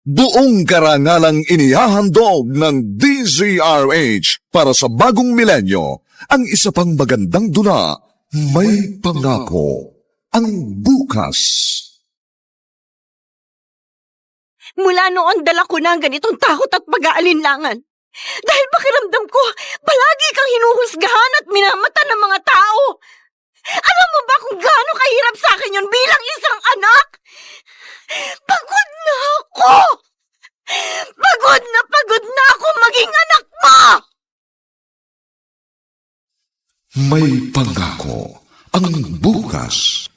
Buong karangalang inihahandog ng DZRH para sa bagong milenyo, ang isa pang magandang dula, may pangako ang bukas. Mula noon, dala ko na ang ganitong takot at pag-aalinlangan. Dahil pakiramdam ko, palagi kang hinuhusgahan at minamata ng mga tao. Alam mo ba kung gaano kahirap sa akin yun bilang isang anak? Pagod na ako! Pagod na ako maging anak mo! May pangako ang bukas.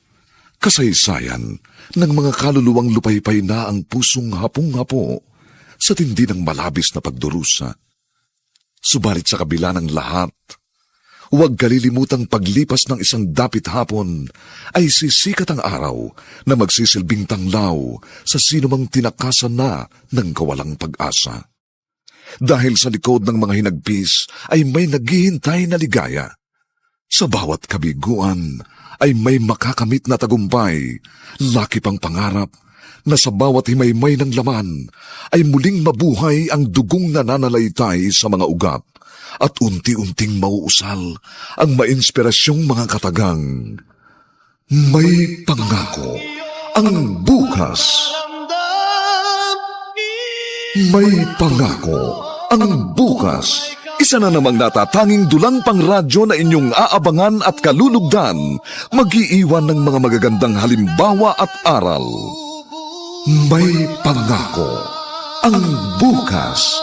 Kasaysayan ng mga kaluluwang lupaypay na ang pusong hapong-hapo sa tindi ng malabis na pagdurusa. Subalit sa kabila ng lahat, huwag kalilimutang paglipas ng isang dapit hapon ay sisikat ang araw na magsisilbing tanglaw sa sinumang tinakasan na ng kawalang pag-asa. Dahil sa likod ng mga hinagpis ay may naghihintay na ligaya. Sa bawat kabiguan ay may makakamit na tagumpay, laki pang pangarap na sa bawat himaymay ng laman ay muling mabuhay ang dugong nananalaytay sa mga ugat at unti-unting mauusal ang mainspirasyong mga katagang. May pangako ang bukas. May pangako ang bukas. Isa na namang natatanging dulang pang radyo na inyong aabangan at kalulugdan, mag-iiwan ng mga magagandang halimbawa at aral. May pangako ang bukas.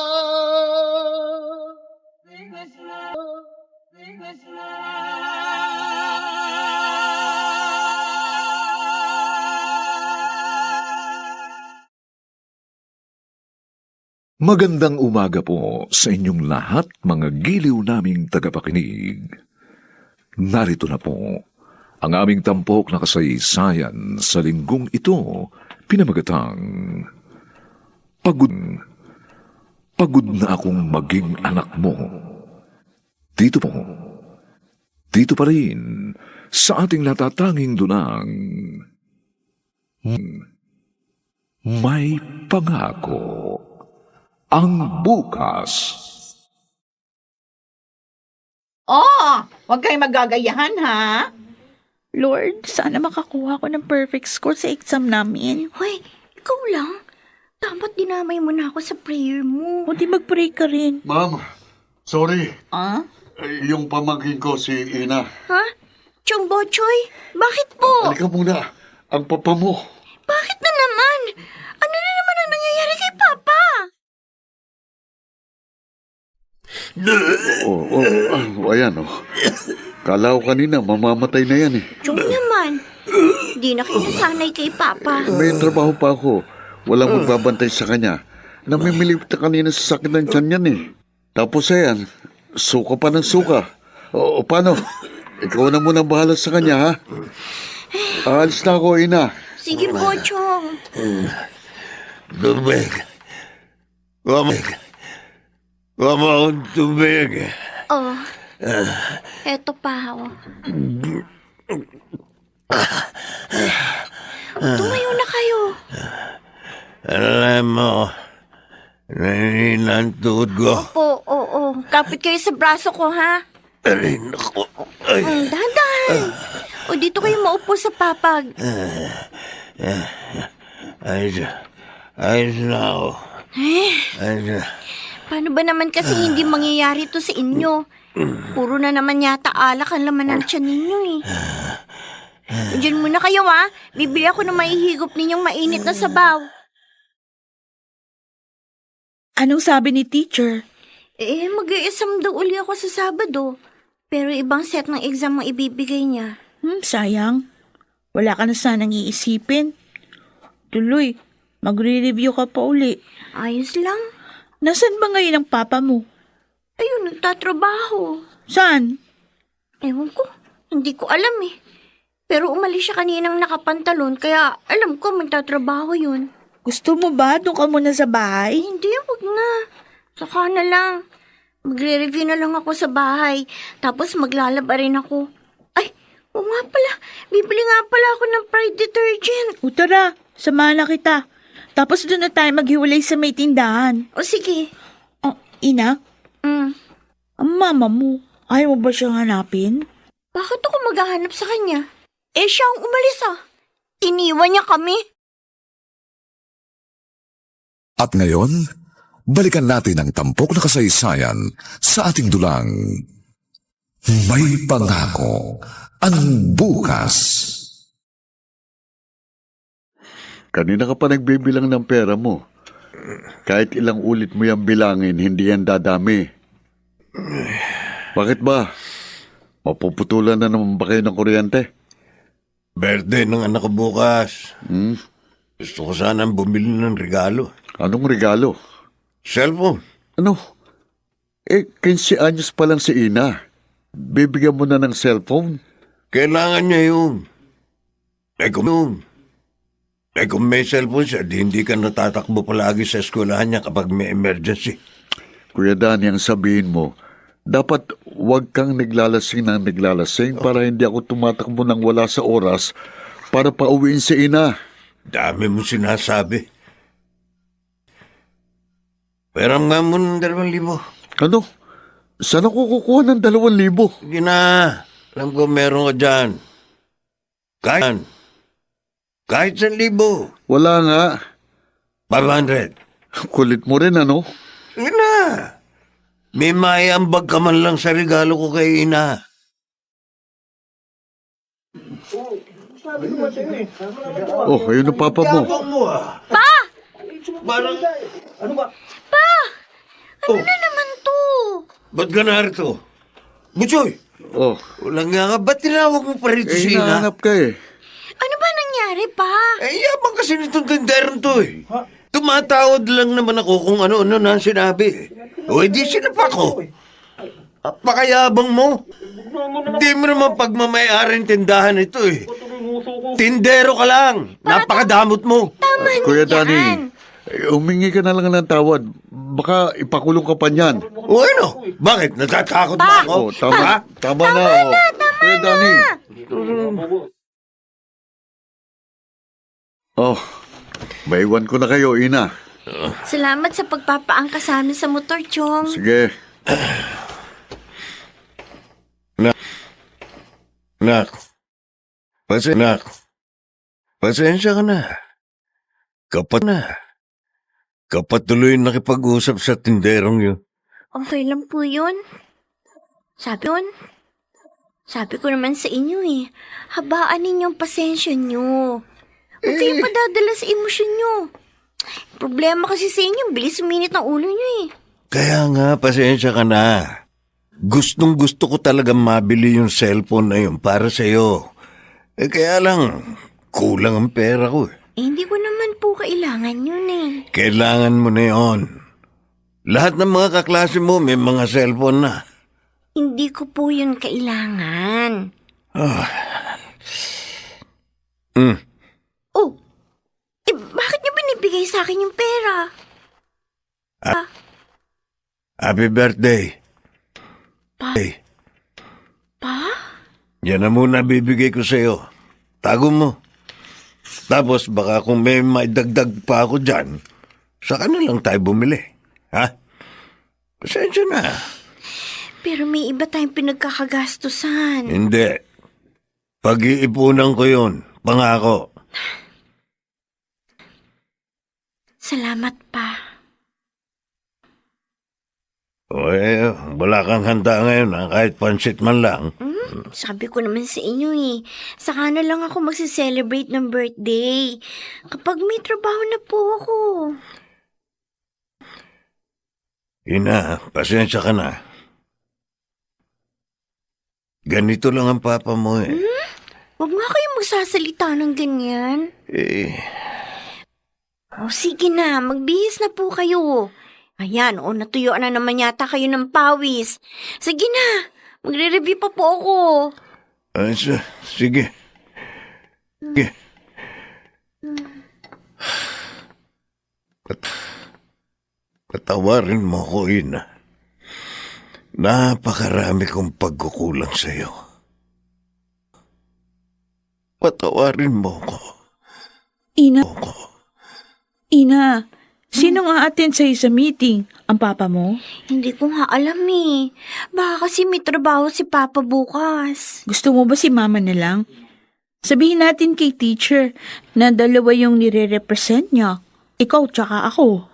Magandang umaga po sa inyong lahat, mga giliw naming tagapakinig. Narito na po ang aming tampok na kasaysayan sa linggong ito, pinamagatang Pagod na akong maging anak mo. Dito pa rin sa ating natatanging dunang may pangako ang bukas. Oh, huwag kayong magagayahan, ha? Lord, sana makakuha ko ng perfect score sa exam namin. Hoy, ikaw lang. Dapat dinamay mo na ako sa prayer mo. O di mag-pray ka rin. Ma'am, sorry. Ah? Yung pamangkin ko si Ina. Ha? Chong Bochoy, bakit po? Halika muna. Ang papa mo. Bakit na naman? Ano na naman ang nangyayari kay Papa? Ayan Kala ko kanina mamamatay na yan eh. Chong naman, di na kinasanay kay Papa. May trabaho pa ako. Walang magbabantay sa kanya. Namimilip na kanina sa sakit ng tiyan yan eh. Tapos ayan, suka pa ng suka. O paano? Ikaw na muna bahala sa kanya, ha? Aalis na ako, Ina. Sige po, Chong. Tubig. Huwag mo akong tubig. Oh, eto pa, oh. Tumayo na kayo. Alam mo, nanginginan tuhod ko. Opo, oo. Kapit kayo sa braso ko, ha? Ay, naku. Ay. Dahan-dahan. O, dito kayo maupo sa papag. Ayos na ako. Ayos na. Paano ba naman kasi hindi mangyayari to sa inyo? Puro na naman yata alak ang laman ng tiyan ninyo, eh. Diyan muna kayo, ha? Bibili ako ng maihigop ninyong mainit na sabaw. Anong sabi ni teacher? Mag-i-exam daw uli ako sa Sabado. Pero ibang set ng exam ang ibibigay niya. Sayang. Wala ka na sanang iisipin. Tuloy, magre-review ka pa uli. Ayos lang. Nasaan ba ngayon ang papa mo? Ayun, nagtatrabaho. Saan? Ewan ko, hindi ko alam eh. Pero umalis siya kaninang nakapantalon, kaya alam ko magtatrabaho yun. Gusto mo ba? Doon ka muna sa bahay? Hindi, wag na. Saka na lang. Magre-review na lang ako sa bahay. Tapos maglalaba rin ako. Ay, oo nga pala. Bibili nga pala ako ng Pride detergent. O tara, samahan na kita. Tapos doon na tayo maghiwalay sa may tindahan. O sige. Oh, ina, Mm. ang mama mo, ayaw mo ba siyang hanapin? Bakit ako maghahanap sa kanya? Eh, siya ang umalis ah. Iniwan niya kami. At ngayon, balikan natin ang tampok na kasaysayan sa ating dulang. May pangako ang bukas. Kanina ka pa nagbibilang ng pera mo. Kahit ilang ulit mo yung bilangin, hindi yan dadami. Bakit ba? Mapuputulan na naman ba kayo ng kuryente? Birthday ng anak ko bukas. Hmm? Gusto ko sanang bumili ng regalo. Anong regalo? Cellphone. Ano? 15 anyos pa lang si Ina. Bibigyan mo na ng cellphone? Kailangan niya yun. Kung may cellphone siya, di hindi ka natatakbo palagi sa eskwelahan niya kapag may emergency. Kuya Danny, ang sabihin mo, dapat huwag kang naglalasing ng naglalasing para hindi ako tumatakbo ng wala sa oras para pauwiin si Ina. Dami mo sinasabi. Peram nga mo ng 2,000. Ano? Saan ako kukuha ng 2,000? Sige na. Alam ko meron ka dyan. Kahit 1,000. Wala nga. 500. Kulit mo rin, ano? Sige na. May maiambag ka man lang sa regalo ko kay Ina. Oh, ayun ang papa mo. Pa! Ano ba? Ano na naman to? Ba't ka narito? Butchoy! Oh, Walang nga nga. Ba't tinawag mo pa rito si Ina? hinahanap ka eh. Ano ba nangyari, pa? Yabang kasi nitong tinderong to eh. Tumatawad lang naman ako kung ano-ano na sinabi. O edi sinapa ko. Apakayabang mo. Hindi mo naman pagmamayaring tindahan ito eh. Tindero ka lang. Napakadamot mo. Tama Kuya na yan. Danny, humingi ka na lang ng tawad. Baka ipakulong ka pa niyan. O ano? Bakit? Natatakot ba ako? Oh, tama. Ha? Tama na. Oh. Kuya Danny. Oh, maiwan ko na kayo, Ina. Salamat sa pagpapaangkas sa amin sa motor, Chong. Sige. Nak. Pasensya ka na. Kapatuloy nakipag-usap sa tinderong yun. Okay lang po yun. Sabi ko naman sa inyo eh, habaan ninyong pasensya nyo. Huwag kayong padadala sa emosyon nyo. Problema kasi sa inyo, bilis uminit ang ulo nyo eh. Kaya nga, pasensya ka na. Gustong-gusto ko talaga mabili yung cellphone na yun para sa'yo. Kaya lang, kulang ang pera ko eh. Hindi ko naman po kailangan yun eh. Kailangan mo na yun. Lahat ng mga kaklase mo may mga cellphone na. Hindi ko po yun kailangan. Oh, bakit niyo binibigay sa akin yung pera? Happy birthday. Pa? Yan na muna bibigay ko sa'yo. Tago mo. Tapos baka kung may maidagdag pa ako dyan, saka na lang tayo bumili. Ha? Pasensya na. Pero may iba tayong pinagkakagastusan. Hindi. Pag-iipunan ko yun. Pangako. Salamat pa. Wala kang handa ngayon ha? Kahit pansit man lang. Sabi ko naman sa inyo eh, saka na lang ako magse-celebrate ng birthday. Kapag may trabaho na po ako. Ina, pasensya ka na. Ganito lang ang papa mo eh. Huwag nga kayong magsasalita ng ganyan. O sige na, magbihis na po kayo. Ayan, natuyuan na naman yata kayo ng pawis. Sige na, magre-review pa po ako. Sige. Patawarin mo ko, Ina. Napakarami kong pagkukulang sa'yo. Patawarin mo ko. Ina, Ina, sino nga attend sa'yo sa meeting? Ang papa mo? Hindi ko nga alam eh. Baka kasi may trabaho si Papa bukas. Gusto mo ba si mama na lang? Sabihin natin kay teacher na dalawa yung nire-represent niya. Ikaw tsaka ako.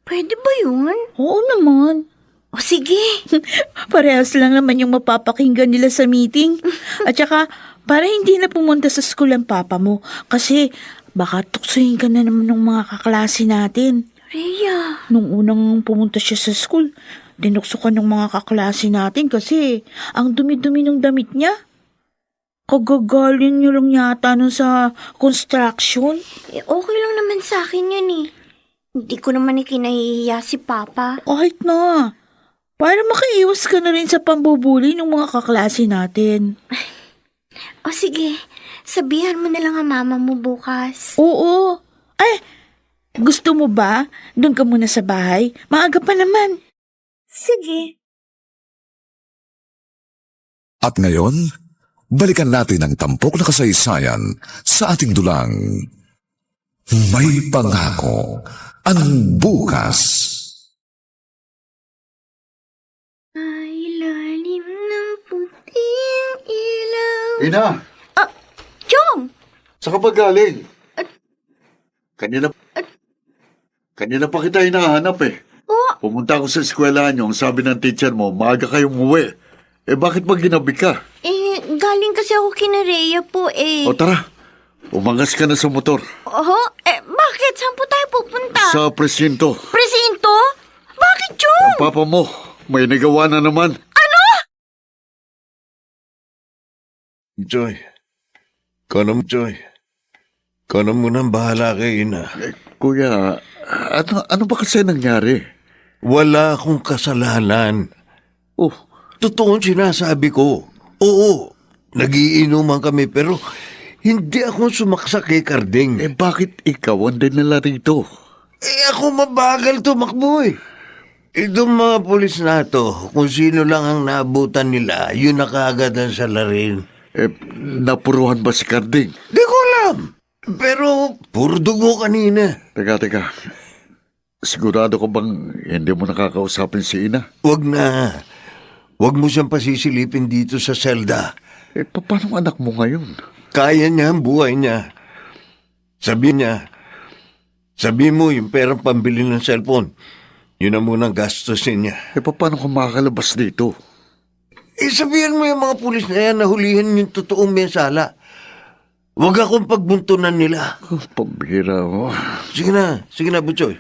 Pwede ba yun? Oo naman. O sige. Parehas lang naman yung mapapakinggan nila sa meeting. At saka, para hindi na pumunta sa school ang papa mo. Kasi, baka tuksohin ka na naman ng mga kaklase natin. Rhea. Nung unang pumunta siya sa school, dinukso ka ng mga kaklase natin kasi ang dumi-dumi ng damit niya. Kagagaling niyo lang yata nun sa construction. Okay lang naman sa akin yun eh. Hindi ko naman ikinahihiya si Papa. Kahit na. Para makaiwas ka na rin sa pambubuli ng mga kaklase natin. O sige, sabihan mo na lang ang mama mo bukas. Oo. Ay, gusto mo ba? Doon ka muna sa bahay. Maaga pa naman. Sige. At ngayon, balikan natin ang tampok na kasaysayan sa ating dulang. May pangako ang bukas. Ay, lalim ng puting ilaw. Ina, Chong! saan ka ba galing? Kanina pa kita hinahanap eh. Oh, Pumunta ako sa eskwela niyo, ang sabi ng teacher mo, maaga kayong umuwi. Bakit ba ginabi ka? galing kasi ako kina Rhea po eh. O tara, umangas ka na sa motor. Bakit? Saan po tayo pupunta? Sa presinto. Presinto? Bakit, Chong? Ang papa mo, may nagawa na naman. Joy. Joy. Ikaw na muna ang bahala kay Ina. Kuya, ano ba kasi nangyari? Wala akong kasalanan. Oh, Totoo ang sinasabi ko. Oo, nagiinuman kami pero hindi ako sumaksa kay Karding. bakit ikaw ang dinala rito? Ako mabagal tumakbo eh. Itong mga pulis na to, kung sino lang ang naabutan nila, yun na kaagad ang salarin. Napuruhan ba si Karding? Di ko alam. Pero puro dugo kanina. Teka. Sigurado ka bang hindi mo nakakausapin si Ina? Wag na. Wag mo siyang pasisilipin dito sa selda. Paano ang anak mo ngayon? Kaya niya ang buhay niya. Sabi mo yung perang pambili ng cellphone. Yun ang munang gastusin niya. Paano ka makakalabas dito? Sabihan mo yung mga pulis na yan na hulihin yung totoong mensala. Huwag akong pagbuntunan nila. Pambira mo. Sige na, Butchoy.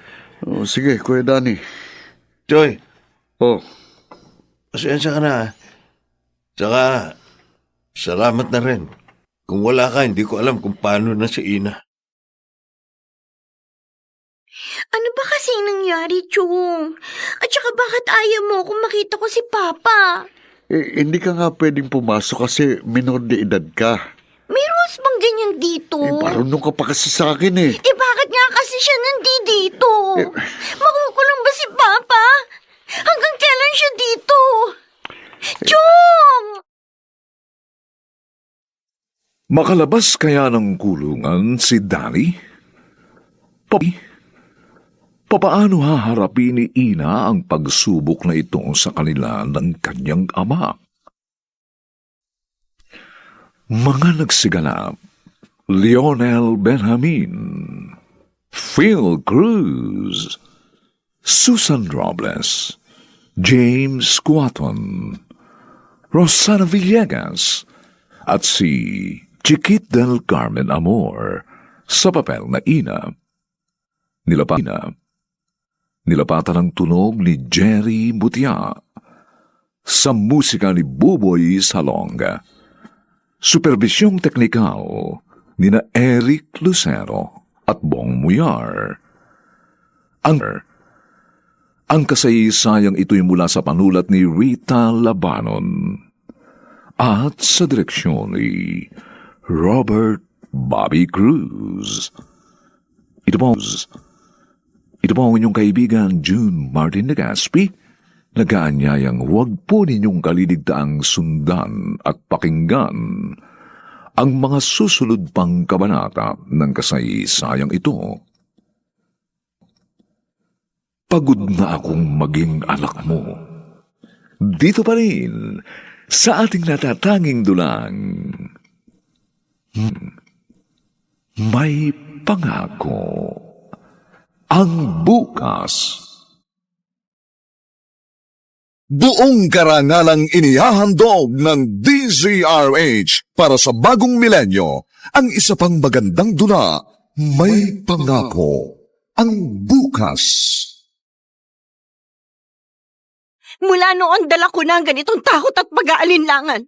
Sige, Kuya Danny. Choy, Oh, pasensya ka na. Tsaka, salamat na rin. Kung wala ka, hindi ko alam kung paano na si Ina. Ano ba kasi nangyari, Chong? At saka bakit ayaw mo kung makita ko si Papa? hindi ka nga pwedeng pumasok kasi minor de edad ka. May rules bang ganyan dito? Marunong ka pa kasi sa akin eh. Bakit nga kasi siya nandito? Makukulong ba si Papa? Hanggang kailan siya dito? Chong! Makalabas kaya ng kulungan si Danny? Papaano haharapin ni Ina ang pagsubok na ito sa kanila ng kanyang ama? Mga nagsiganap, Lionel Benjamin, Phil Cruz, Susan Robles, James Quaton, Rosana Villegas, at si Chiquit del Carmen Amor sa papel na Ina. Nilapatan ng tunog ni Jerry Butia sa musika ni Buboy Salonga. Supervisyong teknikal ni na Eric Lucero at Bong Muyar. Ang kasaysayang ito'y mula sa panulat ni Rita Labanon at sa direksyon ni Robert Bobby Cruz. Ito po ang inyong kaibigan June Martin Legaspi, nag-aanyayang huwag po ninyong kaliligtaang sundan at pakinggan ang mga susunod pang kabanata ng kasaysayang ito. pagod na akong maging anak mo. Dito pa rin, sa ating natatanging dulang, may pangako. Ang bukas. Buong karangalang inihahandog ng DZRH para sa bagong milenyo, ang isa pang magandang dula, may pangako. Ang bukas. Mula noon dala ko na ang ganitong takot at pag-aalinlangan.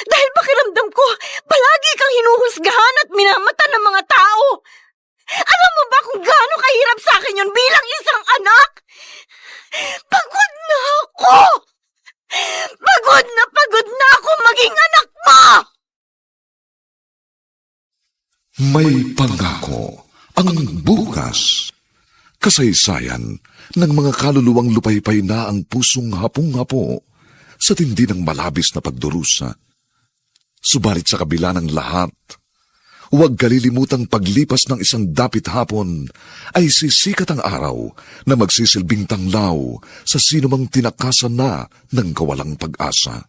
Dahil pakiramdam ko, palagi kang hinuhusgahan at minamata ng mga tao. Alam mo ba kung gaano kahirap sa akin yun bilang isang anak? Pagod na ako! Pagod na ako maging anak mo! May pangako. Ang bukas. Kasaysayan ng mga kaluluwang lupaypay na ang pusong hapong-hapo sa tindi ng malabis na pagdurusa. Subalit sa kabila ng lahat, huwag kalilimutang paglipas ng isang dapit hapon ay sisikat ang araw na magsisilbing tanglaw sa sinumang tinakasan na ng kawalang pag-asa.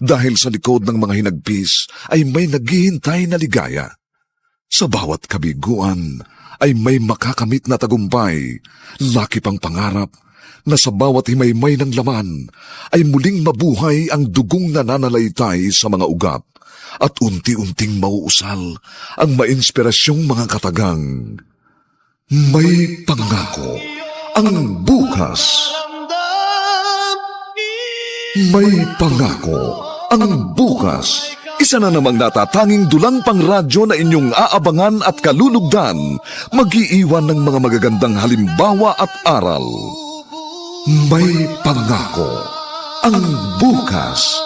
Dahil sa likod ng mga hinagpis ay may naghihintay na ligaya. Sa bawat kabiguan ay may makakamit na tagumpay, laki pang pangarap na sa bawat himaymay ng laman ay muling mabuhay ang dugong nananalaytay sa mga ugat at unti-unting mauusal ang mainspirasyong mga katagang. May pangako ang bukas. May pangako ang bukas. Isa na namang natatanging dulang pangradyo na inyong aabangan at kalulugdan, mag-iiwan ng mga magagandang halimbawa at aral. May pangako ang bukas.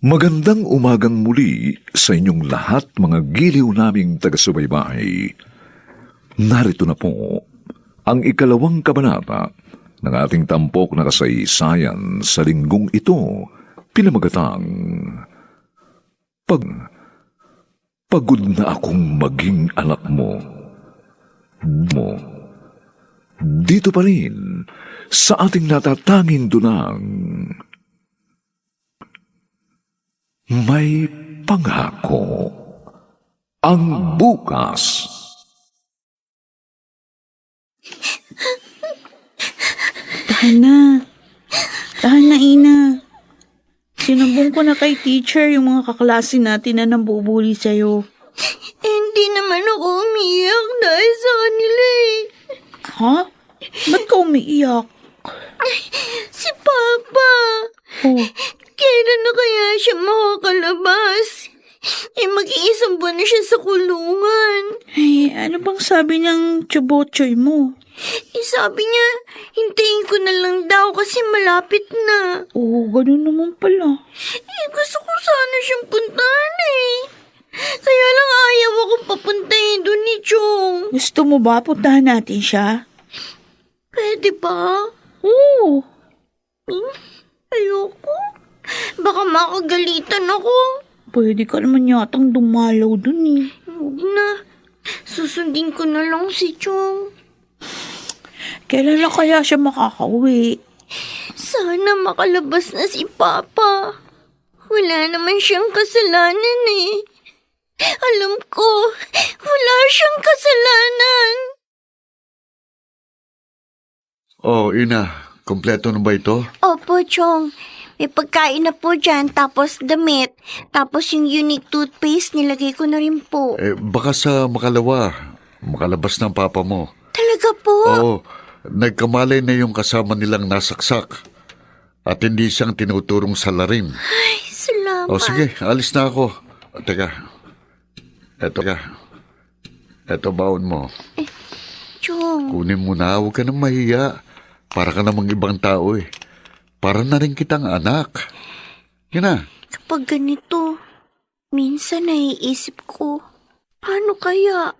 Magandang umagang muli sa inyong lahat mga giliw naming taga-subaybay. Narito na po ang ikalawang kabanata ng ating tampok na kasaysayan sa linggong ito, pinamagatang Pagod na akong maging anak mo. Dito pa rin sa ating natatanging dunang may pangako ang bukas. Tahan na, Ina. Sinumbong ko na kay teacher yung mga kaklase natin na nambubuli sa'yo. Hindi naman ako umiyak dahil sa kanila eh. Ha? Ba't ka umiiyak? Si Papa. Oh, Kailan na kaya siya makakalabas? Mag-iisang buwan na siya sa kulungan. ay, ano bang sabi ng tsubochoy mo? Sabi niya, hintayin ko na lang daw kasi malapit na. Oo, ganun naman pala. Gusto ko sana siyang puntahan eh. Kaya lang ayaw akong papuntahin doon ni Chong. Gusto mo ba puntahan natin siya? Pwede ba? Oo. Ayoko. Baka makagalitan ako. Pwede ka naman yatang dumalaw dun eh. Huwag na. Susundin ko na lang si Chong. Kailan na kaya siya makakauwi? Sana makalabas na si Papa. Wala naman siyang kasalanan eh. Alam ko, wala siyang kasalanan. Oh, Ina, kompleto na ba ito? Opo, Chong. May pagkain na po dyan, tapos damit. Tapos yung unique toothpaste, nilagay ko na rin po. Baka sa makalabas ng papa mo. Talaga po? Oo, nagkamalay na yung kasama nilang nasaksak. At hindi siyang tinuturong sa larim. Ay, salamat. O sige, alis na ako. Teka. Eto baon mo. Chong, Kunin mo na, huwag ka nang mahiya. Para ka namang ibang tao eh. Para na rin kitang anak. Yan na. kapag ganito, minsan naiisip ko, paano kaya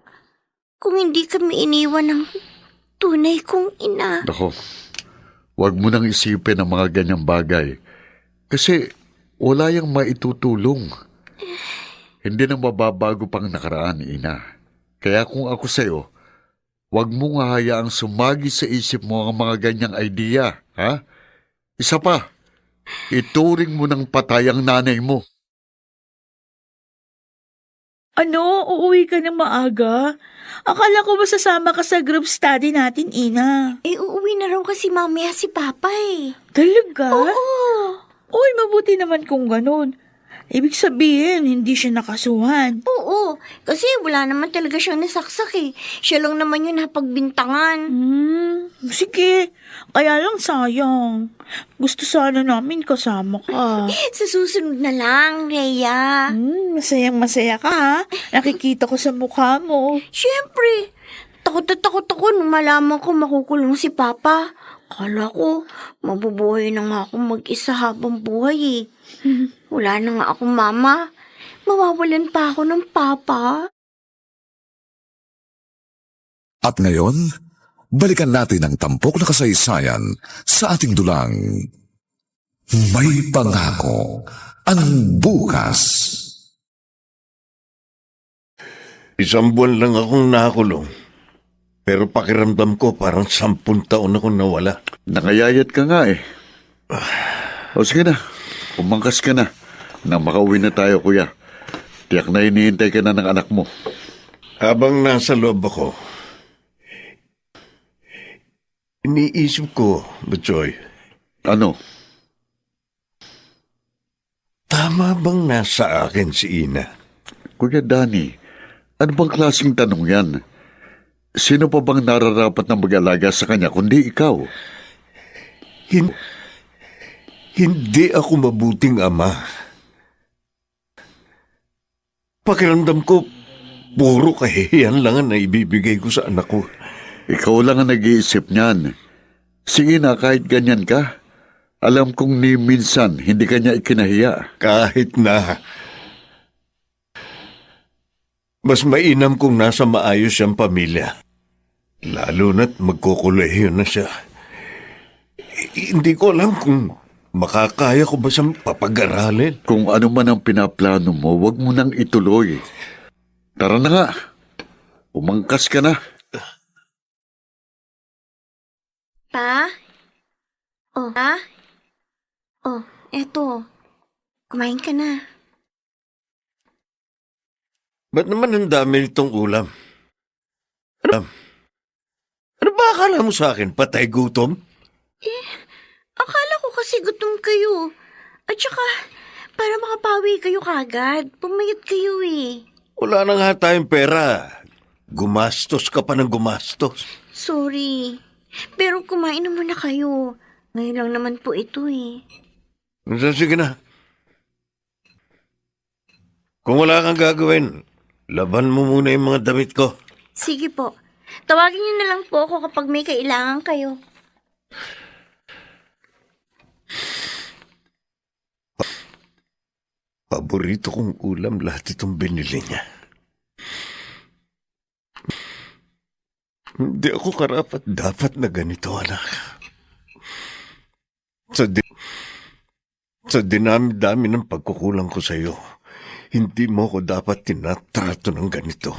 kung hindi kami iniwan ng tunay kong ina? Ako, Huwag mo nang isipin ang mga ganyang bagay. Kasi wala yang maitutulong. Hindi na mababago pang nakaraan, ina. Kaya kung ako sa'yo, huwag mong hahayaang sumagi sa isip mo ang mga ganyang idea, ha? Isa pa, ituring mo ng patay ang nanay mo. Ano? Uuwi ka ng maaga? Akala ko masasama ka sa group study natin, Ina. Uuwi na raw kasi mamaya si Papa eh. Talaga? Oo. Uy, mabuti naman kung ganun. Ibig sabihin, hindi siya nakasuhan. Oo, kasi wala naman talaga siyang nasaksak eh. Siya lang naman yun napagbintangan. Sige. Kaya lang sayang. Gusto sana namin kasama ka. Sa susunod na lang, Rhea. Masayang masaya ka, ha? Nakikita ko sa mukha mo. Siyempre, takot na takot ako nung malaman ko makukulong si Papa. Kala ko, mabubuhay na nga ako mag-isa habang buhay eh. Wala na nga akong mama. Mawawalan pa ako ng papa. At ngayon, balikan natin ang tampok na kasaysayan sa ating dulang May Pangako ang Bukas. Isang buwan lang akong nakulong. Pero pakiramdam ko parang 10 taon akong nawala. Nakayayat ka nga eh. O sige na, umangkas ka na. Nang makauwi na tayo, kuya. Tiyak na hinihintay ka na ng anak mo. Habang nasa loob ako, iniisip ko, Butchoy, Ano? tama bang nasa akin si Ina? Kuya Danny, ano bang klaseng tanong yan? Sino pa bang nararapat na mag-alaga sa kanya kundi ikaw? Hindi ako mabuting ama. Pakiramdam ko, puro kahihiyan lang ang naibibigay ko sa anak ko. Ikaw lang ang nag-iisip niyan. Sige na, kahit ganyan ka. Alam kong ni minsan hindi kanya ikinahiya. Kahit na. Mas mainam kung nasa maayos siyang pamilya. Lalo na't magkukulehiyo na siya. Hindi ko alam kung makakaya ko ba siyang papag-aralin. Kung ano man ang pinaplano mo, wag mo nang ituloy. Tara na nga. Umangkas ka na. Pa? Pa? Eto. Kumain ka na. Ba't naman ang dami nitong ulam? Ano ba akala mo sa akin? Patay gutom? Akala ko kasi gutom kayo. At saka, para makapawi kayo kagad, pumayat kayo eh. Wala na nga tayong pera. Gumastos ka pa ng gumastos. Sorry. Pero kumain na muna kayo. Ngayon lang naman po ito eh. Sige na. Kung wala kang gagawin, laban mo muna yung mga damit ko. Sige po. Tawagin niyo na lang po ako kapag may kailangan kayo. Paborito kong ulam lahat itong binili niya. Hindi ako karapat dapat na ganito, anak. Sa dinami-dami ng pagkukulang ko sa iyo, hindi mo ko dapat tinatrato ng ganito.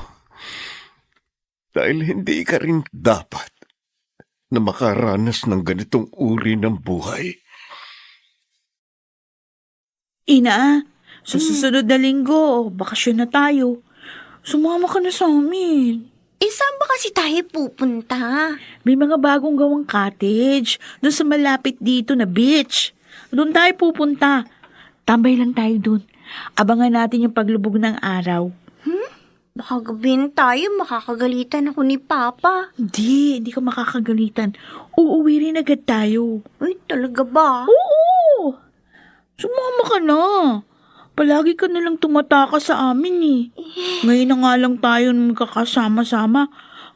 Dahil hindi ka rin dapat na makaranas ng ganitong uri ng buhay. Ina, sa susunod na linggo, bakasyon na tayo. Sumama ka na sa amin. Saan ba kasi tayo pupunta? May mga bagong gawang cottage doon sa malapit dito na beach. Doon tayo pupunta. Tambay lang tayo doon. Abangan natin yung paglubog ng araw. Baka gabihin tayo, makakagalitan ako ni Papa. Hindi ka makakagalitan. Uuwi rin agad tayo. Ay, talaga ba? Oo! Sumama ka na. Palagi ka nalang tumataka sa amin eh. Ngayon na nga lang tayo magkakasama-sama.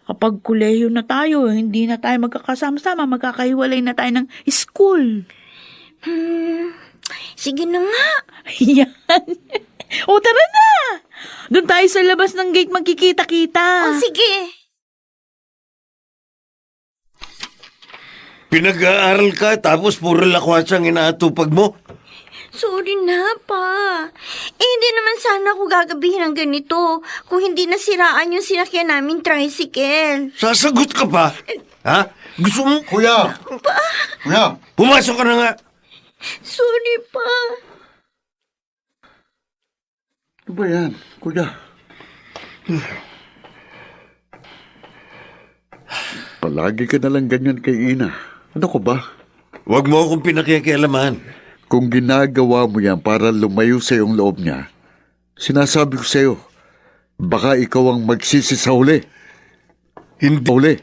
Kapag kolehiyo na tayo, hindi na tayo magkakasama-sama, magkakahiwalay na tayo ng school. Sige na nga. Yan. O tara na! Doon tayo sa labas ng gate magkikita-kita. O, sige. Pinag-aaral ka tapos puro lakwats ang inaatupag mo. Sorry na, Pa. Hindi naman sana ako gagabihin ng ganito kung hindi nasiraan yung sinakyan naming tricycle. Sasagot ka pa? Ha? Gusto mo? Kuya! Kuya! Pumasok ka na nga. Sorry, Pa. Ano ba yan, kuya? Palagi ka nalang ganyan kay Ina. Ano ko ba? Huwag mo akong pinakikialaman. Kung ginagawa mo yan para lumayo sa iyong loob niya, sinasabi ko sa iyo, baka ikaw ang magsisi sa huli. Hindi, Huli.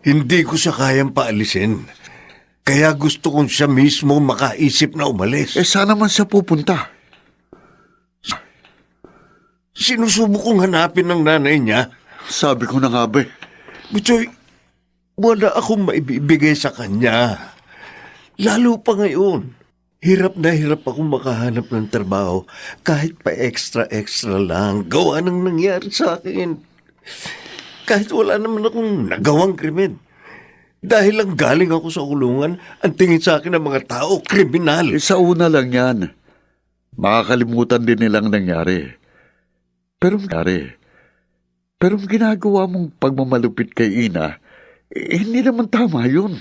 hindi ko siya kayang paalisin. Kaya gusto kong siya mismo makaisip na umalis. Saan naman siya pupunta? Sinusubok kong hanapin ng nanay niya. Sabi ko na nga ba, Butchoy, wala akong maibibigay sa kanya. Lalo pa ngayon. Hirap na hirap akong makahanap ng trabaho kahit pa extra-extra lang. Gawa ng nangyari sa akin. Kahit wala naman akong nagawang krimen. Dahil lang galing ako sa kulungan, ang tingin sa akin ng mga tao, kriminal. sa una lang yan. Makakalimutan din nilang nangyari. Pero ang ginagawa mong pagmamalupit kay Ina, hindi naman tama yun.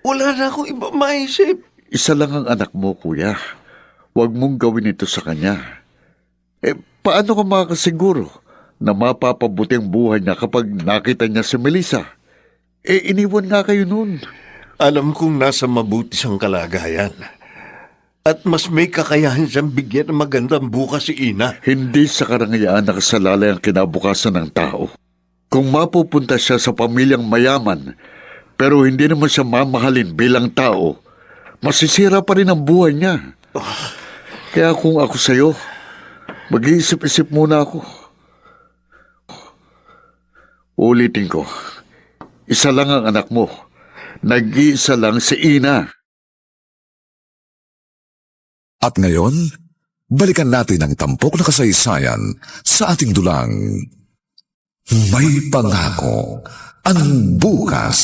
Wala na akong iba maisip. Isa lang ang anak mo, kuya. Huwag mong gawin ito sa kanya. Paano ka makakasiguro na mapapabuti ang buhay niya kapag nakita niya si Melissa? Iniwan nga kayo noon. Alam kong nasa mabuti siyang kalagayan. At mas may kakayahan siyang bigyan ng magandang bukas si Ina. Hindi sa karangayaan nakasalalay ang kinabukasan ng tao. Kung mapupunta siya sa pamilyang mayaman, pero hindi naman siya mamahalin bilang tao, masisira pa rin ang buhay niya. Kaya kung ako sa'yo, mag-iisip-isip muna ako. Ulitin ko, isa lang ang anak mo. Nag-iisa lang si Ina. At ngayon, balikan natin ang tampok na kasaysayan sa ating dulang. May pangako ang bukas.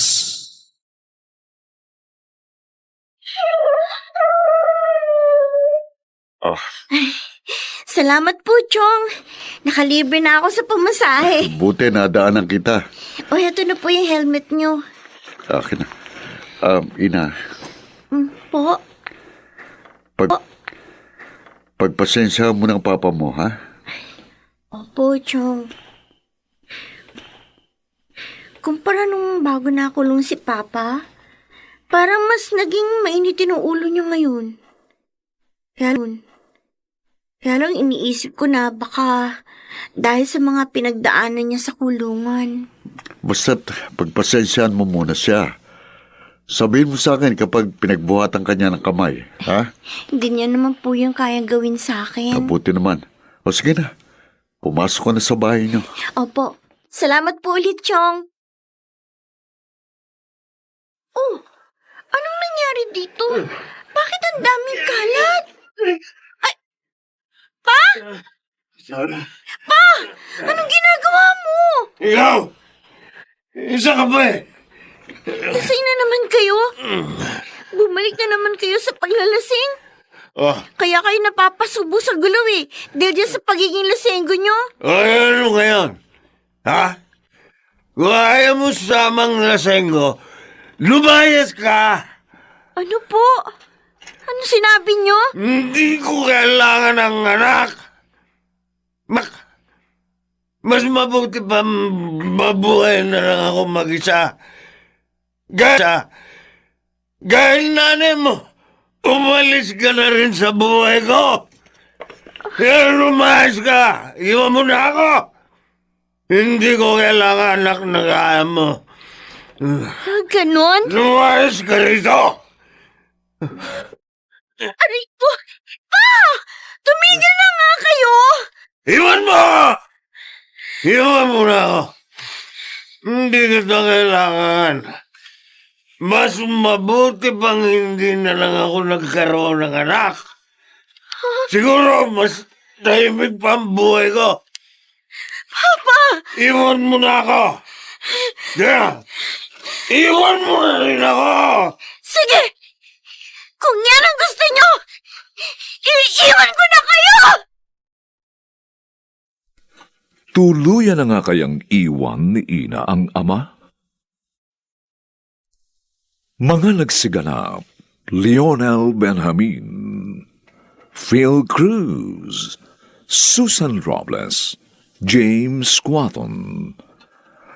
Salamat po, Chong. Nakalibre na ako sa pamasahe. Buti nadaanan kita. O, eto na po yung helmet nyo. Akin na. Ina, Po? pagpasensya mo ng papa mo, ha? Opo, Chong. Kumpara nung bago nakulong si Papa, parang mas naging mainitin ang ulo niyo ngayon. Kaya lang iniisip ko na baka dahil sa mga pinagdaanan niya sa kulungan. Basta't pagpasensyahan mo muna siya. Sabihin mo sa akin kapag pinagbuhatan ka niya ng kamay, ha? Hindi niya naman po yung kayang gawin sa akin. Mabuti naman. O sige na, pumasok ka na sa bahay niyo. Opo. Salamat po ulit, Chong. Oh, anong nangyari dito? Bakit ang daming kalat? Ay, Pa! Pa! Anong ginagawa mo? Ikaw! Isa ka ba eh? Lasing na naman kayo? Bumalik na naman kayo sa paglalasing? Oh, Kaya kayo napapasubo sa gulo eh. Dahil dyan sa pagiging lasenggo nyo? ano ngayon? Ha? Kung ayaw mo samang lasenggo, lumayas ka! Ano po? Ano sinabi nyo? Hindi ko kailangan ng anak! Mas mabuti pa mabuhay na lang ako mag-isa. Gaya nanay mo, umalis ka na rin sa buhay ko. Kaya lumayas ka, iwan mo na ako. Hindi ko kailangan anak na kaya mo. Ganon? Lumayas ka rito! Aray ko! Pa! Tumigil na nga kayo! Iwan mo! Iwan mo na ako. Hindi kita kailangan. Mas mabuti pang hindi na lang ako nagkaroon ng anak. Siguro mas tahimik pa ang buhay ko. Papa! Iwan mo na ako. Yeah. Iwan mo na rin ako. Sige! Kung yan ang gusto nyo, iiwan ko na kayo! Tuluyan na nga kayang iwan ni Ina ang ama? Mga nagsiganap, Lionel Benjamin, Phil Cruz, Susan Robles, James Quaton,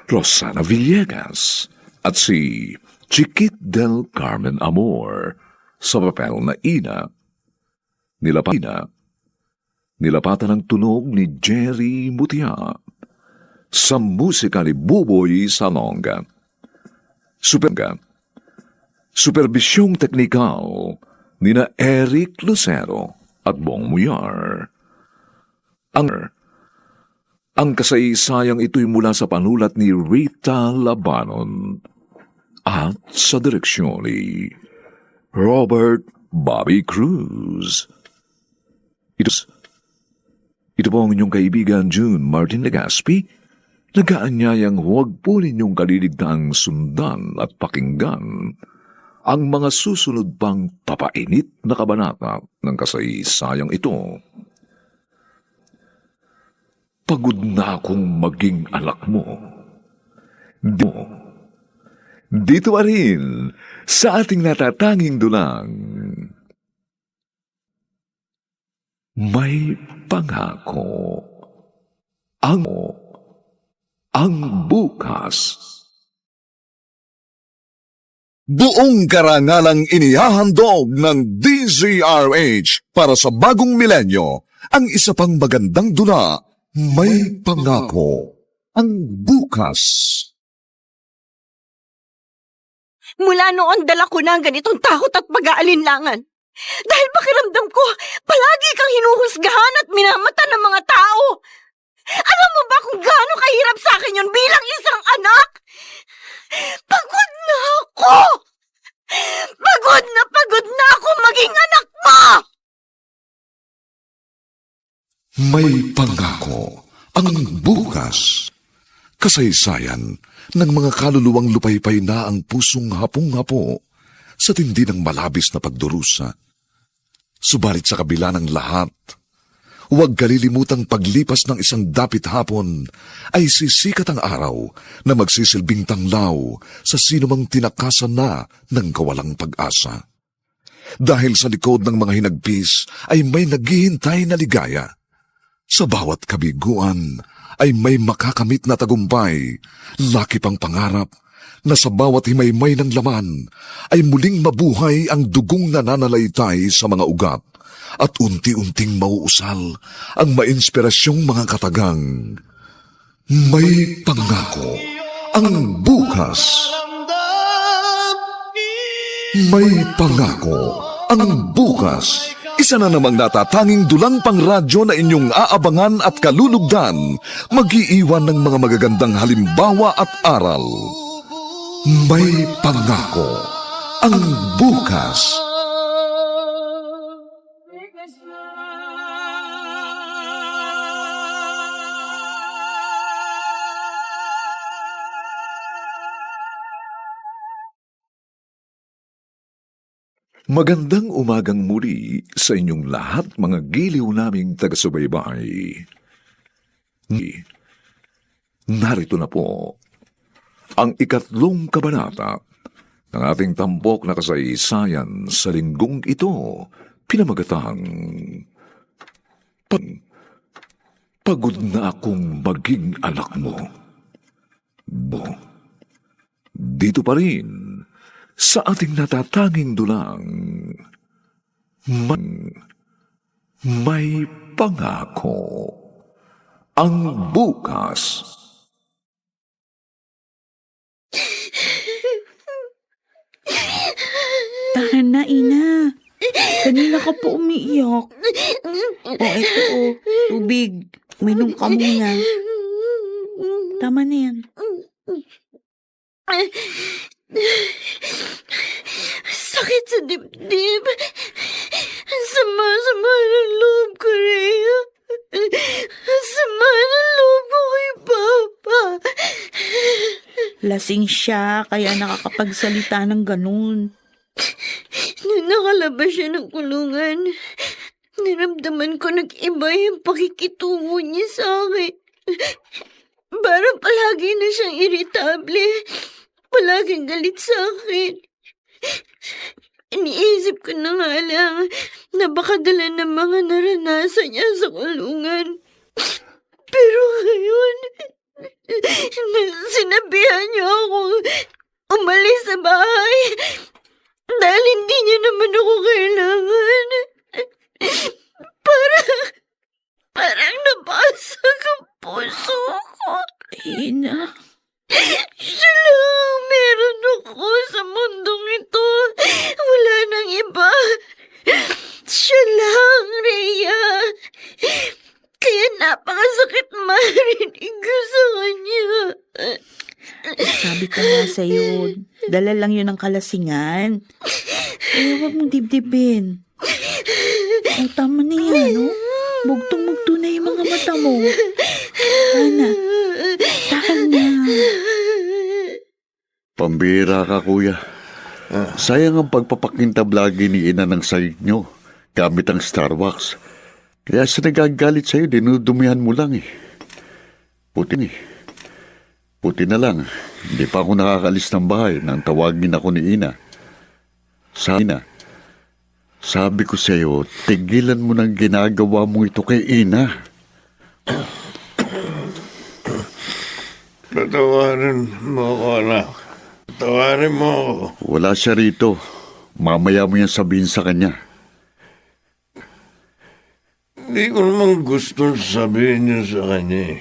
Rosana Villegas, at si Chiquit del Carmen Amor sa papel na Ina. Nilapatan ng tunog ni Jerry Mutia sa musika ni Buboy Salonga. Superbisyong teknikal ni na Eric Lucero at Bong Muyar. Ang kasaysayang ito'y mula sa panulat ni Rita Labanon at sa direksyon ni Robert Bobby Cruz. Ito po ang inyong kaibigan June Martin Legaspi, nag-aanyayang huwag po ninyong kaliligtaang sundan at pakinggan ang mga susunod pang papainit na kabanata ng kasaysayang ito. Pagod na akong maging anak mo. Dito pa rin sa ating natatanging dulang. May pangako ang bukas. Buong karangalang inihahandog ng DZRH para sa bagong milenyo ang isa pang magandang dula. May pangako ang bukas. Mula noon dala ko na ang ganitong takot at pag-aalinlangan. Dahil pakiramdam ko, palagi kang hinuhusgahan at minamata ng mga tao. Alam mo ba kung gaano kahirap sa akin yun bilang isang anak? Pagod na ako! Pagod na ako maging anak mo! May pangako ang bukas. Kasaysayan ng mga kaluluwang lupaypay na ang pusong hapong-hapo sa tindi ng malabis na pagdurusa. Subalit sa kabila ng lahat, huwag kalilimutang paglipas ng isang dapit hapon ay sisikat ang araw na magsisilbing tanglaw sa sinumang tinakasan na ng kawalang pag-asa. Dahil sa likod ng mga hinagpis ay may naghihintay na ligaya. Sa bawat kabiguan ay may makakamit na tagumpay, laki pang pangarap na sa bawat himaymay ng laman ay muling mabuhay ang dugong nananalaytay sa mga ugat at unti-unting mauusal ang mainspirasyong mga katagang. May pangako ang bukas. May pangako ang bukas. Isa na namang natatanging dulang pang radyo na inyong aabangan at kalulugdan, mag-iiwan ng mga magagandang halimbawa at aral. May pangako ang bukas. Magandang umagang muli sa inyong lahat, mga giliw naming taga-subaybay. Narito na po ang 3 kabanata ng ating tampok na kasaysayan sa linggong ito, pinamagatang Pagod na akong maging anak mo. Dito pa rin sa ating natatanging dulang, may pangako ang bukas. Tahan na, Ina. Kanina ka po umiiyak. Ito tubig. Uminom ka muna. Tama na yan. Sakit sa dibdib. Sama-sama ng loob ko, Rhea. Sama ng loob ko kay Papa. Lasing siya, kaya nakakapagsalita ng ganun. Nung nakalabas siya ng kulungan, naramdaman ko nag-iba yung pakikitungo niya sa akin. Parang palagi na siyang iritable. Palaging galit sa akin. Iniisip ko na nga lang na baka dala ng mga naranasan niya sa kulungan. Pero ngayon, sinabihan niya akong umalis sa bahay dahil hindi niya naman ako kailangan. Parang nabasag ang puso ko. Ina, Siya lang ang meron ako sa mundong ito. Wala nang iba. Siya lang, Rhea. Kaya napakasakit marinig ko sa kanya. sabi ko nga sa'yo, dala lang yun ng kalasingan. Eh, huwag mong dibdibin. O, tama na yan, no? Bugtong-bugto na yung mga mata mo. Ana, takal na. Pambira ka, kuya. Sayang ang pagpapakintab lagi ni ina ng sayig nyo gamit ang Starbucks. Kaya sa nagagalit sa'yo, dinudumihan mo lang eh. Puti na lang, hindi pa ako nakakalis ng bahay nang tawagin ako ni ina. Sabi ko sa'yo, tigilan mo ng ginagawa mo ito kay ina. Patawarin mo ako, anak. Patawarin mo ako. Wala siya rito. Mamaya mo yan sabihin sa kanya. Hindi ko naman gusto sabihin yun sa kanya eh.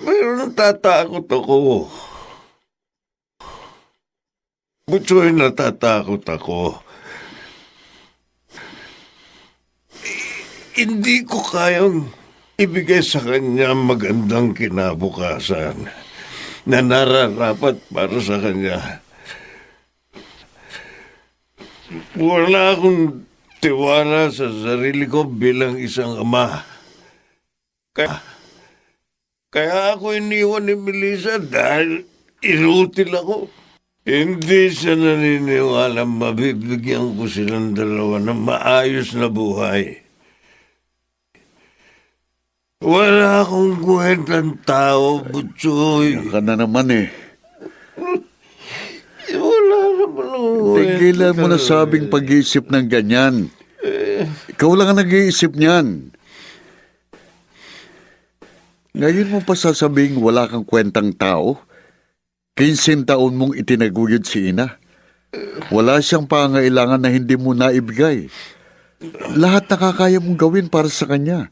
Pero natatakot ako. Butsoy, natatakot ako. Hindi ko kayang ibigay sa kanya magandang kinabukasan na nararapat para sa kanya. Wala akong tiwala sa sarili ko bilang isang ama. Kaya ako iniwan ni Melissa dahil inutil ako. Hindi siya naniniwala mabibigyan ko silang dalawa ng maayos na buhay. Wala akong kwentang tao, Butsoy. Yan ka na naman eh. Wala naman akong kwenta. Tigilan mo na sabing pag-iisip ng ganyan. Ikaw lang ang nag-iisip niyan. Ngayon mo pa sasabing wala kang kwentang tao? 15 taon mong itinaguyod si ina. Wala siyang pangailangan na hindi mo naibigay. Lahat nakakaya mong gawin para sa kanya.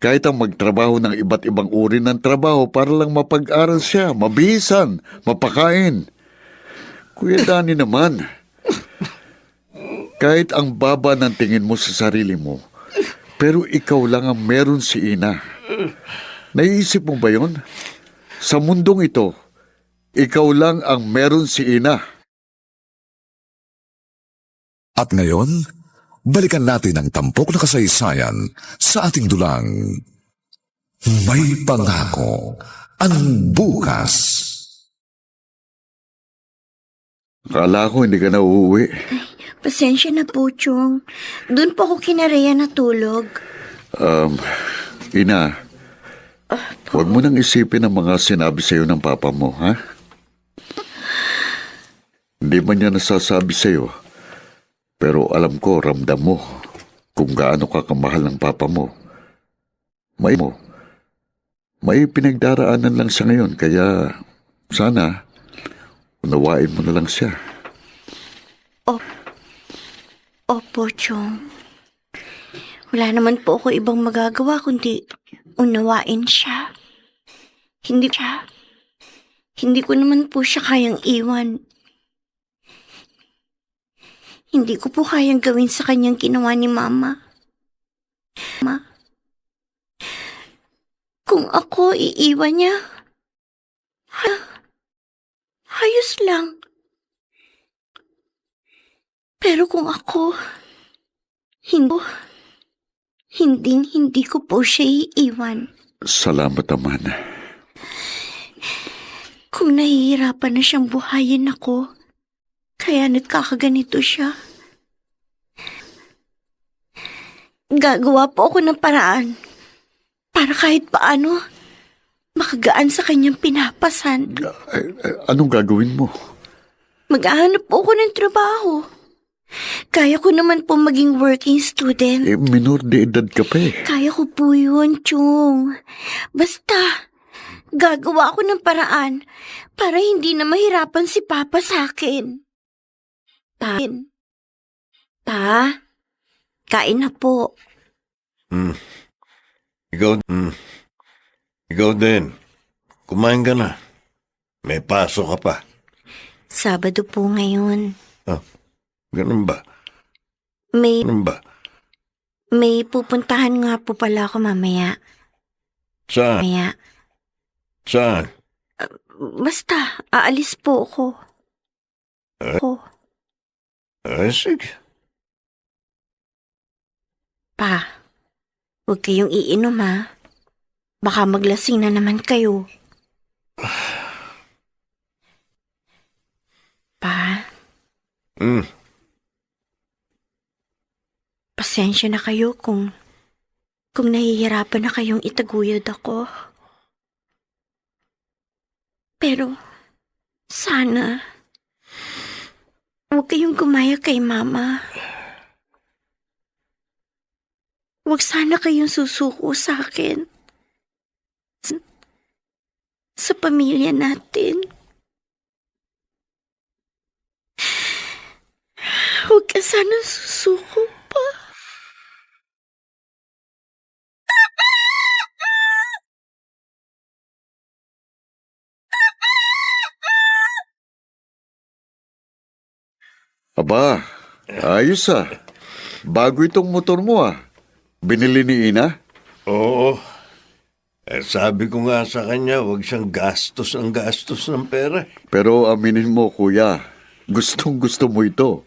Kahit ang magtrabaho ng iba't ibang uri ng trabaho para lang mapag-aral siya, mabihisan, mapakain. Kuya Danny naman, kahit ang baba ng tingin mo sa sarili mo, pero ikaw lang ang meron si ina. Naiisip mo ba yun? Sa mundong ito, ikaw lang ang meron si ina. At ngayon, balikan natin ang tampok na kasaysayan sa ating dulang. May pangako ang bukas. Akala ko hindi ka na uuwi. Pasensya na po, Chong. Doon po ako kinareya natulog. Ina, huwag mo nang isipin ang mga sinabi sa'yo ng papa mo, ha? Hindi man niya nasasabi sa'yo, pero alam ko, ramdam mo kung gaano ka kamahal ng papa mo. May pinagdaraanan lang siya ngayon, kaya sana unawain mo na lang siya. Opo, Chong. Wala naman po ako ibang magagawa kundi unawain siya. Hindi ko naman po siya kayang iwan. Hindi ko po kayang gawin sa kanyang ginawa ni Mama. Kung ako iiwan niya, ayos lang. Pero kung ako, hindi ko po siya iiwan. Salamat naman. Kung nahihirapan na siyang buhayin ako, Kaya nagkakaganito siya. Gagawa po ako ng paraan para kahit paano makagaan sa kanyang pinapasan. Anong gagawin mo? Maghahanap po ako ng trabaho. Kaya ko naman po maging working student. Minor de edad ka pa eh. Kaya ko po yun, Chong. Basta, gagawa ako ng paraan para hindi na mahirapan si Papa sa akin. Pa, kain na po. Ikaw din. Kumain ka na. May pasok ka pa. Sabado po ngayon. Ganun ba? May Ganun ba? pupuntahan nga po pala ako mamaya. Saan? Saan? Basta, aalis po ako. Sige. Pa, huwag kayong iinom ha. Baka maglasing na naman kayo. Pa, pasensya na kayo kung nahihirapan na kayong itaguyod ako. Pero, sana, huwag kayong gumaya kay Mama. Huwag sana kayong susuko sa akin. Sa pamilya natin. Huwag ka sana susuko pa. Aba, ayos ah. Bago itong motor mo ah. Binili ni Ina? Oo. Sabi ko nga sa kanya, huwag siyang gastos ng pera. Pero aminin mo, kuya, gustong gusto mo ito.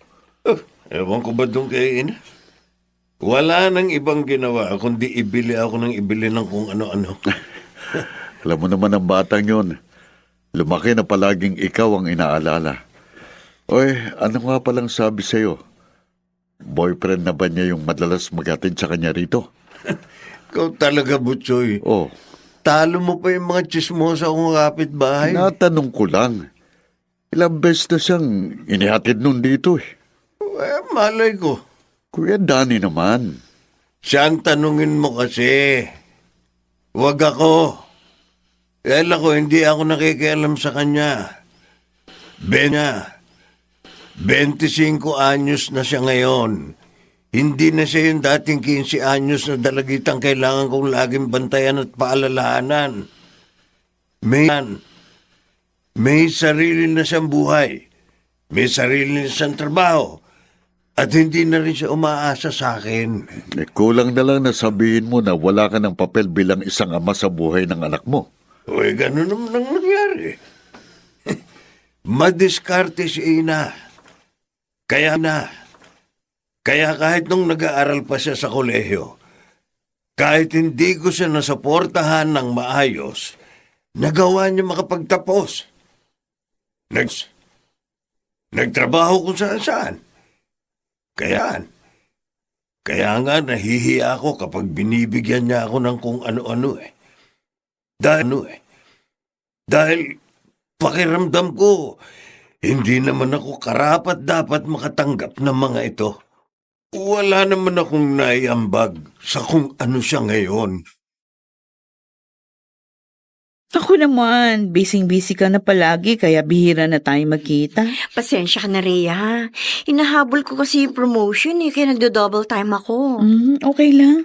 Ewan ko ba doon kay Ina? Wala nang ibang ginawa kundi ibili ako ng ibili ng kung ano-ano. Alam mo naman ang batang yon. Lumaki na palaging ikaw ang inaalala. Oy, ano nga palang sabi sa'yo? Boyfriend na ba niya yung madalas maghatid sa kanya rito? Ikaw talaga, Butchoy. Oh, Talo mo pa yung mga chismosa kong kapitbahay. natanong ko lang. Ilang beses na siyang inihatid nun dito eh. Malay ko. Kuya Danny naman. Siyang tanungin mo kasi. Huwag ako. Dahil ako, hindi ako nakikialam sa kanya. 25 anyos na siya ngayon. Hindi na siya yung dating 15 anyos na dalagitang kailangan kong laging bantayan at paalalahanan. May sarili na siyang buhay. May sarili na siyang trabaho. At hindi na rin siya umaasa sa akin. Kulang na lang na sabihin mo na wala ka ng papel bilang isang ama sa buhay ng anak mo. Uy, ganun naman ang nangyari. Madiskarte si Ina. Kaya kahit nung nag-aaral pa siya sa kolehiyo, kahit hindi ko siya nasuportahan ng maayos, nagawa niya makapagtapos. Nagtrabaho kung saan-saan. Kaya nga nahihiya ako kapag binibigyan niya ako ng kung ano-ano eh. Dahil pakiramdam ko, hindi naman ako karapat dapat makatanggap ng mga ito. Wala naman akong naiambag sa kung ano siya ngayon. Ako naman, busy-busy ka na palagi kaya bihira na tayo magkita. Pasensya ka na, Rhea. Inahabol ko kasi yung promotion kaya nagdo-double time ako. Okay lang.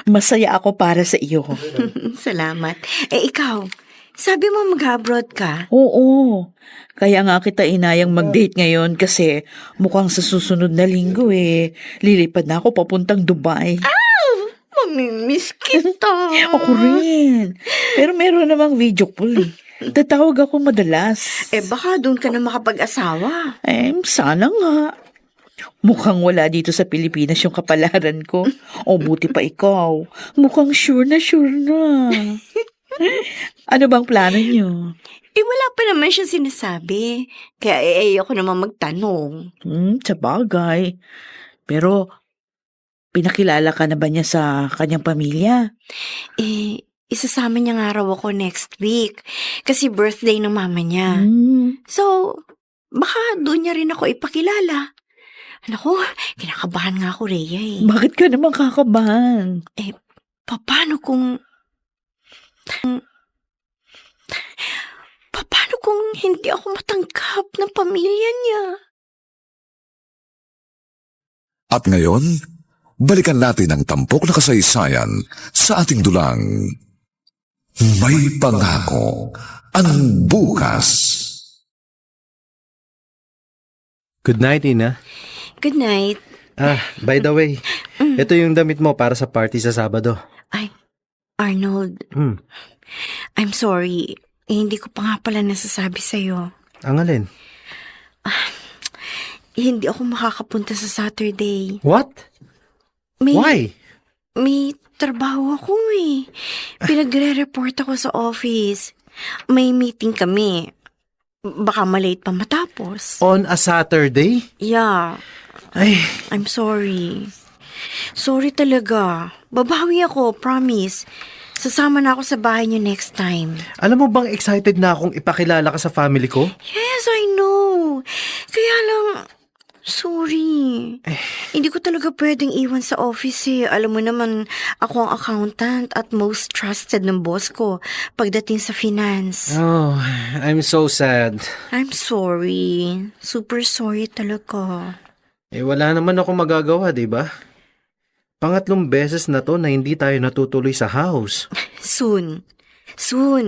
Masaya ako para sa iyo. Salamat. Ikaw, sabi mo mag-abroad ka? Oo. Kaya nga kita inayang mag-date ngayon kasi mukhang sa susunod na linggo lilipad na ako papuntang Dubai. Mamimiss kita. Ako rin. Pero meron namang video call eh. Tatawag ako madalas. Baka doon ka na makapag-asawa. Sana nga. Mukhang wala dito sa Pilipinas yung kapalaran ko. O buti pa ikaw. Mukhang sure na sure na. Ano bang plano niyo? Wala pa naman siya sinasabi. Kaya ayoko naman magtanong. Sa bagay. Pero, pinakilala ka na ba niya sa kanyang pamilya? Isasama niya nga raw ako next week. Kasi birthday ng mama niya. So, baka doon niya rin ako ipakilala. Naku, kinakabahan nga ako, Rhea eh. Bakit ka naman kakabahan? Paano kung hindi ako matanggap ng pamilya niya? At ngayon, balikan natin ang tampok na kasaysayan sa ating dulang. May pangako ang bukas. Good night, Ina. Good night. By the way, ito yung damit mo para sa party sa Sabado. Ay, Arnold, I'm sorry. Hindi ko pa nga pala nasasabi sa'yo. Ang alin? Hindi ako makakapunta sa Saturday. What? Why? May trabaho ako eh. Pinagre-report ako sa office. May meeting kami. Baka malate pa matapos. On a Saturday? Yeah. Ay, I'm sorry. Sorry talaga. Babawi ako, promise. Sasama na ako sa bahay niyo next time. alam mo bang excited na akong ipakilala ka sa family ko? Yes, I know. Kaya lang, sorry. Hindi ko talaga pwedeng iwan sa office eh. Alam mo naman, ako ang accountant at most trusted ng boss ko pagdating sa finance. Oh, I'm so sad. I'm sorry. Super sorry talaga. Wala naman ako magagawa, di ba? Pangatlong beses na to na hindi tayo natutuloy sa house. Soon,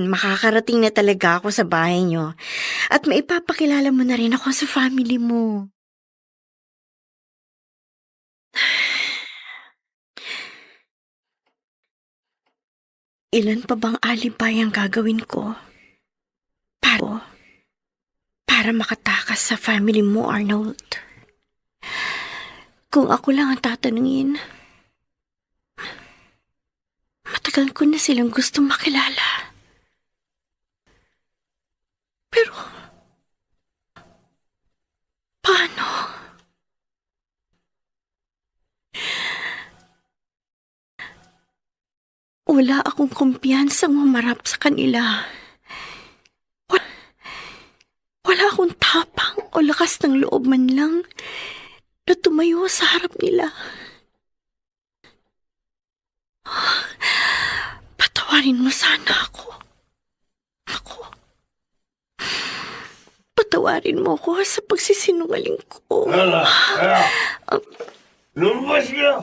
makakarating na talaga ako sa bahay niyo. At maipapakilala mo na rin ako sa family mo. Ilan pa bang alibay ang gagawin ko? Para makatakas sa family mo, Arnold. Kung ako lang ang tatanungin, matagal ko na silang gustong makilala. Pero, paano? Wala akong kumpiyansang humarap sa kanila. Wala akong tapang o lakas ng loob man lang na tumayo sa harap nila. Patawarin mo sana ako. Patawarin mo ako sa pagsisinungaling ko. Lumabas ka!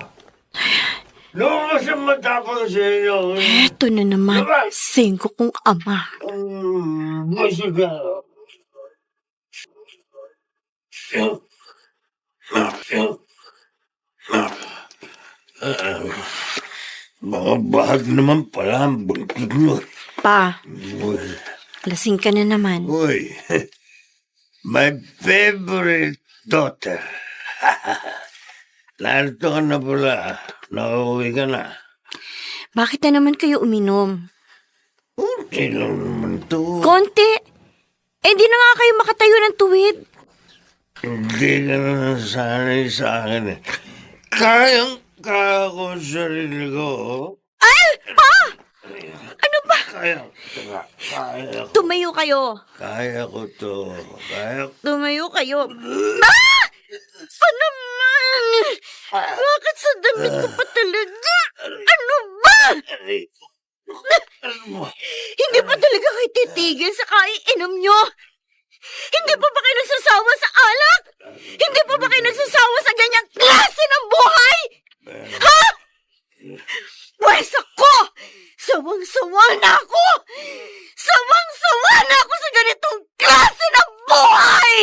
Lumabas ang matapang sa inyo! Eto na naman, sengko kong ama. Lumabas ka! Mga bahag naman pala ang bangkig mo. Pa, Uy, lasing ka na naman. uy. My favorite daughter. Narito ka na pala. Nakauwi ka na. Bakit na naman kayo uminom? Unti lang naman to. Konti! Di na nga kayo makatayo ng tuwid. Hindi ka na nasanay sa akin eh. Kaya ko ang sarili ko. Ano ba? Kaya ko. Tumayo kayo. Kaya ko to. Tumayo kayo. Ah! Ano naman? Bakit sa damit ko pa talaga? Ano ba? Hindi pa talaga kayo titigil sa kaiinom nyo? Hindi pa ba kayo nagsasawa sa alak? Hindi pa ba kayo nagsasawa sa ganyang klase ng buhay? Ha? Pwes ako! Sawang-sawa na ako! Sawang-sawa na ako sa ganitong klase ng buhay!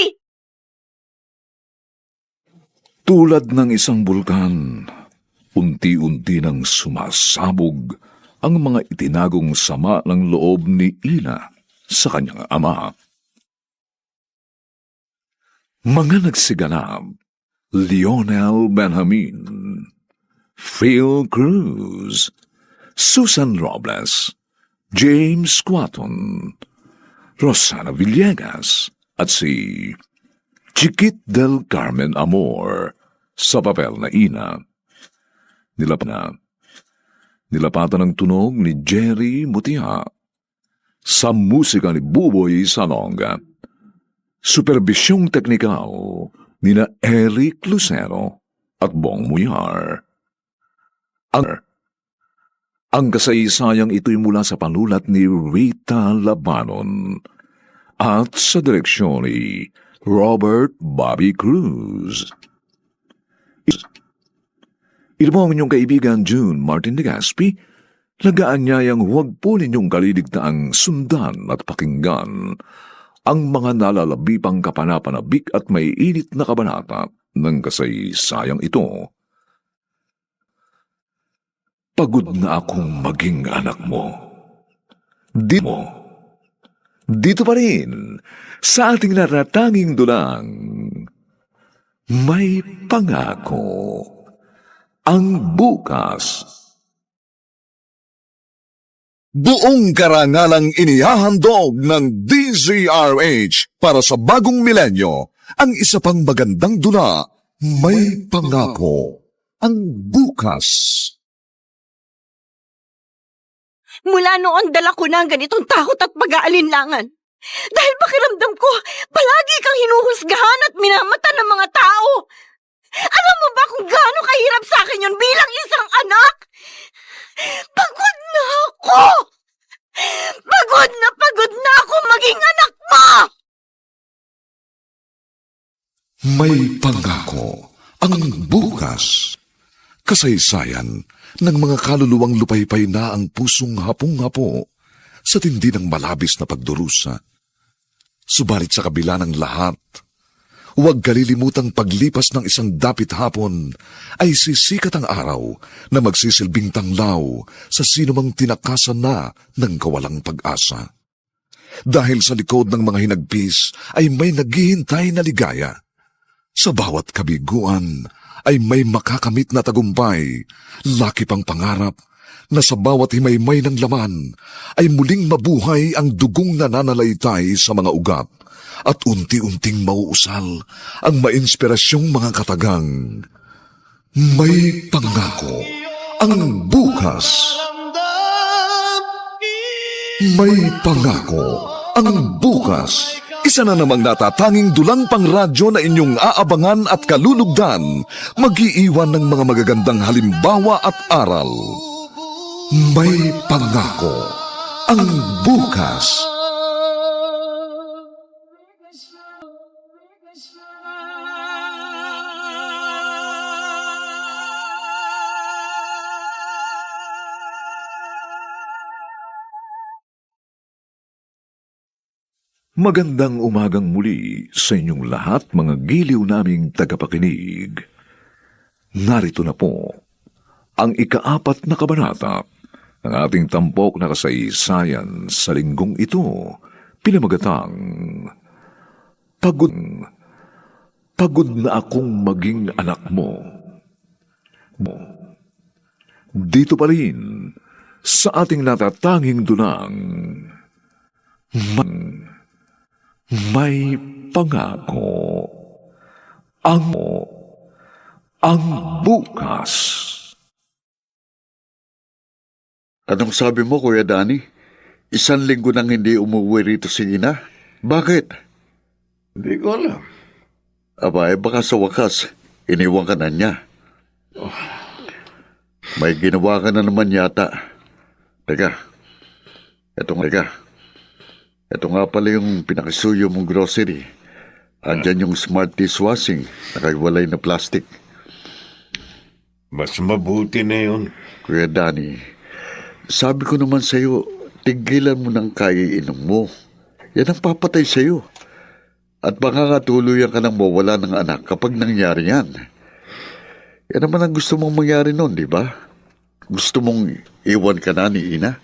Tulad ng isang bulkan, unti-unti nang sumasabog ang mga itinagong sama ng loob ni Ina sa kanyang ama. Mga nagsiganap, Lionel Benjamin, Phil Cruz, Susan Robles, James Quaton, Rosana Villegas, at si Chiquit del Carmen Amor sa papel na ina. Nilapatan ng tunog ni Jerry Mutia sa musika ni Buboy Salonga. Superbisyong teknikal nina Eric Lucero at Bong Muyar. Ang kasaysayang ito'y mula sa panulat ni Rita Labanon at sa direksyon ni Robert Bobby Cruz. Ito po ang inyong kaibigan June Martin de Gaspi, nag-aanyayang huwag po ninyong kaliligtaang sundan at pakinggan ang mga nalalabipang kapanapanabik at may init na kabanata ng kasaysayang ito. Pagod na akong maging anak mo. Dito pa rin, sa ating natatanging dulang, may pangako. Ang bukas. Buong karangalang inihahandog ng DZRH para sa bagong milenyo ang isa pang magandang dula, may pangako. Ang bukas. Mula noon dala ko na ang ganitong takot at pag-aalinlangan. Dahil pakiramdam ko, palagi kang hinuhusgahan at minamata ng mga tao. Alam mo ba kung gaano kahirap sa akin yun bilang isang anak? Pagod na ako! Pagod na ako maging anak mo! May pangako. Ang bukas. Kasaysayan ng mga kaluluwang lupaypay na ang pusong hapong-hapo sa tindi ng malabis na pagdurusa. Subalit sa kabila ng lahat, huwag kalilimutang paglipas ng isang dapit hapon ay sisikat ang araw na magsisilbing tanglaw sa sinumang tinakasan na ng kawalang pag-asa. Dahil sa likod ng mga hinagpis ay may naghihintay na ligaya. Sa bawat kabiguan ay may makakamit na tagumpay, laki pang pangarap na sa bawat himaymay ng laman ay muling mabuhay ang dugong nananalaytay sa mga ugat at unti-unting mauusal ang mainspirasyong mga katagang. May pangako ang bukas. May pangako ang bukas. Isa na namang natatanging dulang pang radyo na inyong aabangan at kalulugdan, mag-iiwan ng mga magagandang halimbawa at aral. May pangako ang bukas. Magandang umagang muli sa inyong lahat, mga giliw naming tagapakinig. Narito na po ang ika-4 na kabanata ng ating tampok na kasaysayan sa linggong ito, pinamagatang Pagod na akong maging anak mo. Dito pa rin sa ating natatanging dunang, may pangako ang bukas. Anong sabi mo, Kuya Danny? 1 linggo nang hindi umuwi rito si Ina? Bakit? Hindi ko alam. Aba, baka sa wakas, iniwan ka na niya. May ginawa ka na naman yata. Teka. Ito nga pala yung pinakisuyo mong grocery. Andyan yung smart dishwashing, nakaiwalay na plastic. Mas mabuti na yun. Kuya Danny, sabi ko naman sa'yo, tigilan mo ng kaiinom mo. Yan ang papatay sa'yo. At baka nga tuluyan ka nang mawala ng anak kapag nangyari yan. Yan naman ang gusto mong mangyari nun, di ba? Gusto mong iwan ka na ni Ina?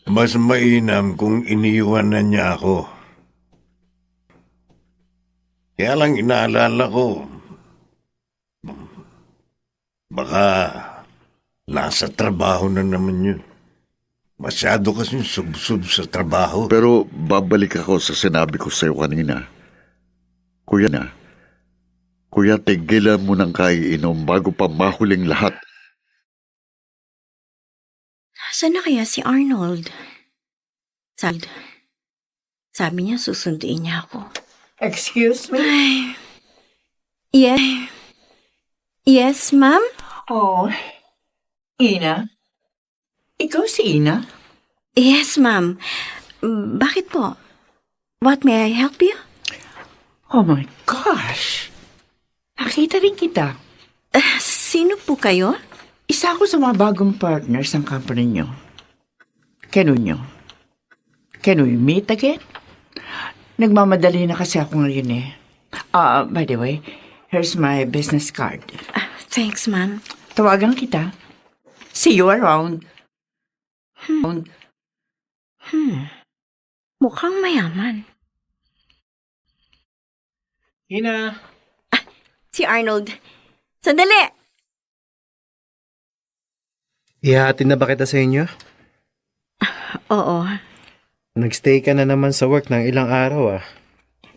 Mas mainam kung iniwan na niya ako. Kaya lang inaalala ko, baka Nasa trabaho na naman yun. Masyado kasing sub-sub sa trabaho. Pero babalik ako sa sinabi ko sa'yo kanina. Kuya, tigilan mo ng kaiinom bago pa mahuling lahat. Saan na kaya si Arnold? Sabi niya susunduin niya ako. Excuse me? Ay. Yes, ma'am? Oh, Ina? Ikaw si Ina? Yes, ma'am. Bakit po? What may I help you? Oh my gosh! Nakita rin kita. Sino po kayo? Isa ako sa mga bagong partners ng company nyo. Can we meet again? Nagmamadali na kasi ako ngayon eh. By the way, here's my business card. Thanks, ma'am. Tawagan kita. See you around. Mukhang mayaman. Ina! Si Arnold. Sandali! Ihahatid na ba kita sa inyo? Oo. Nagstay ka na naman sa work ng ilang araw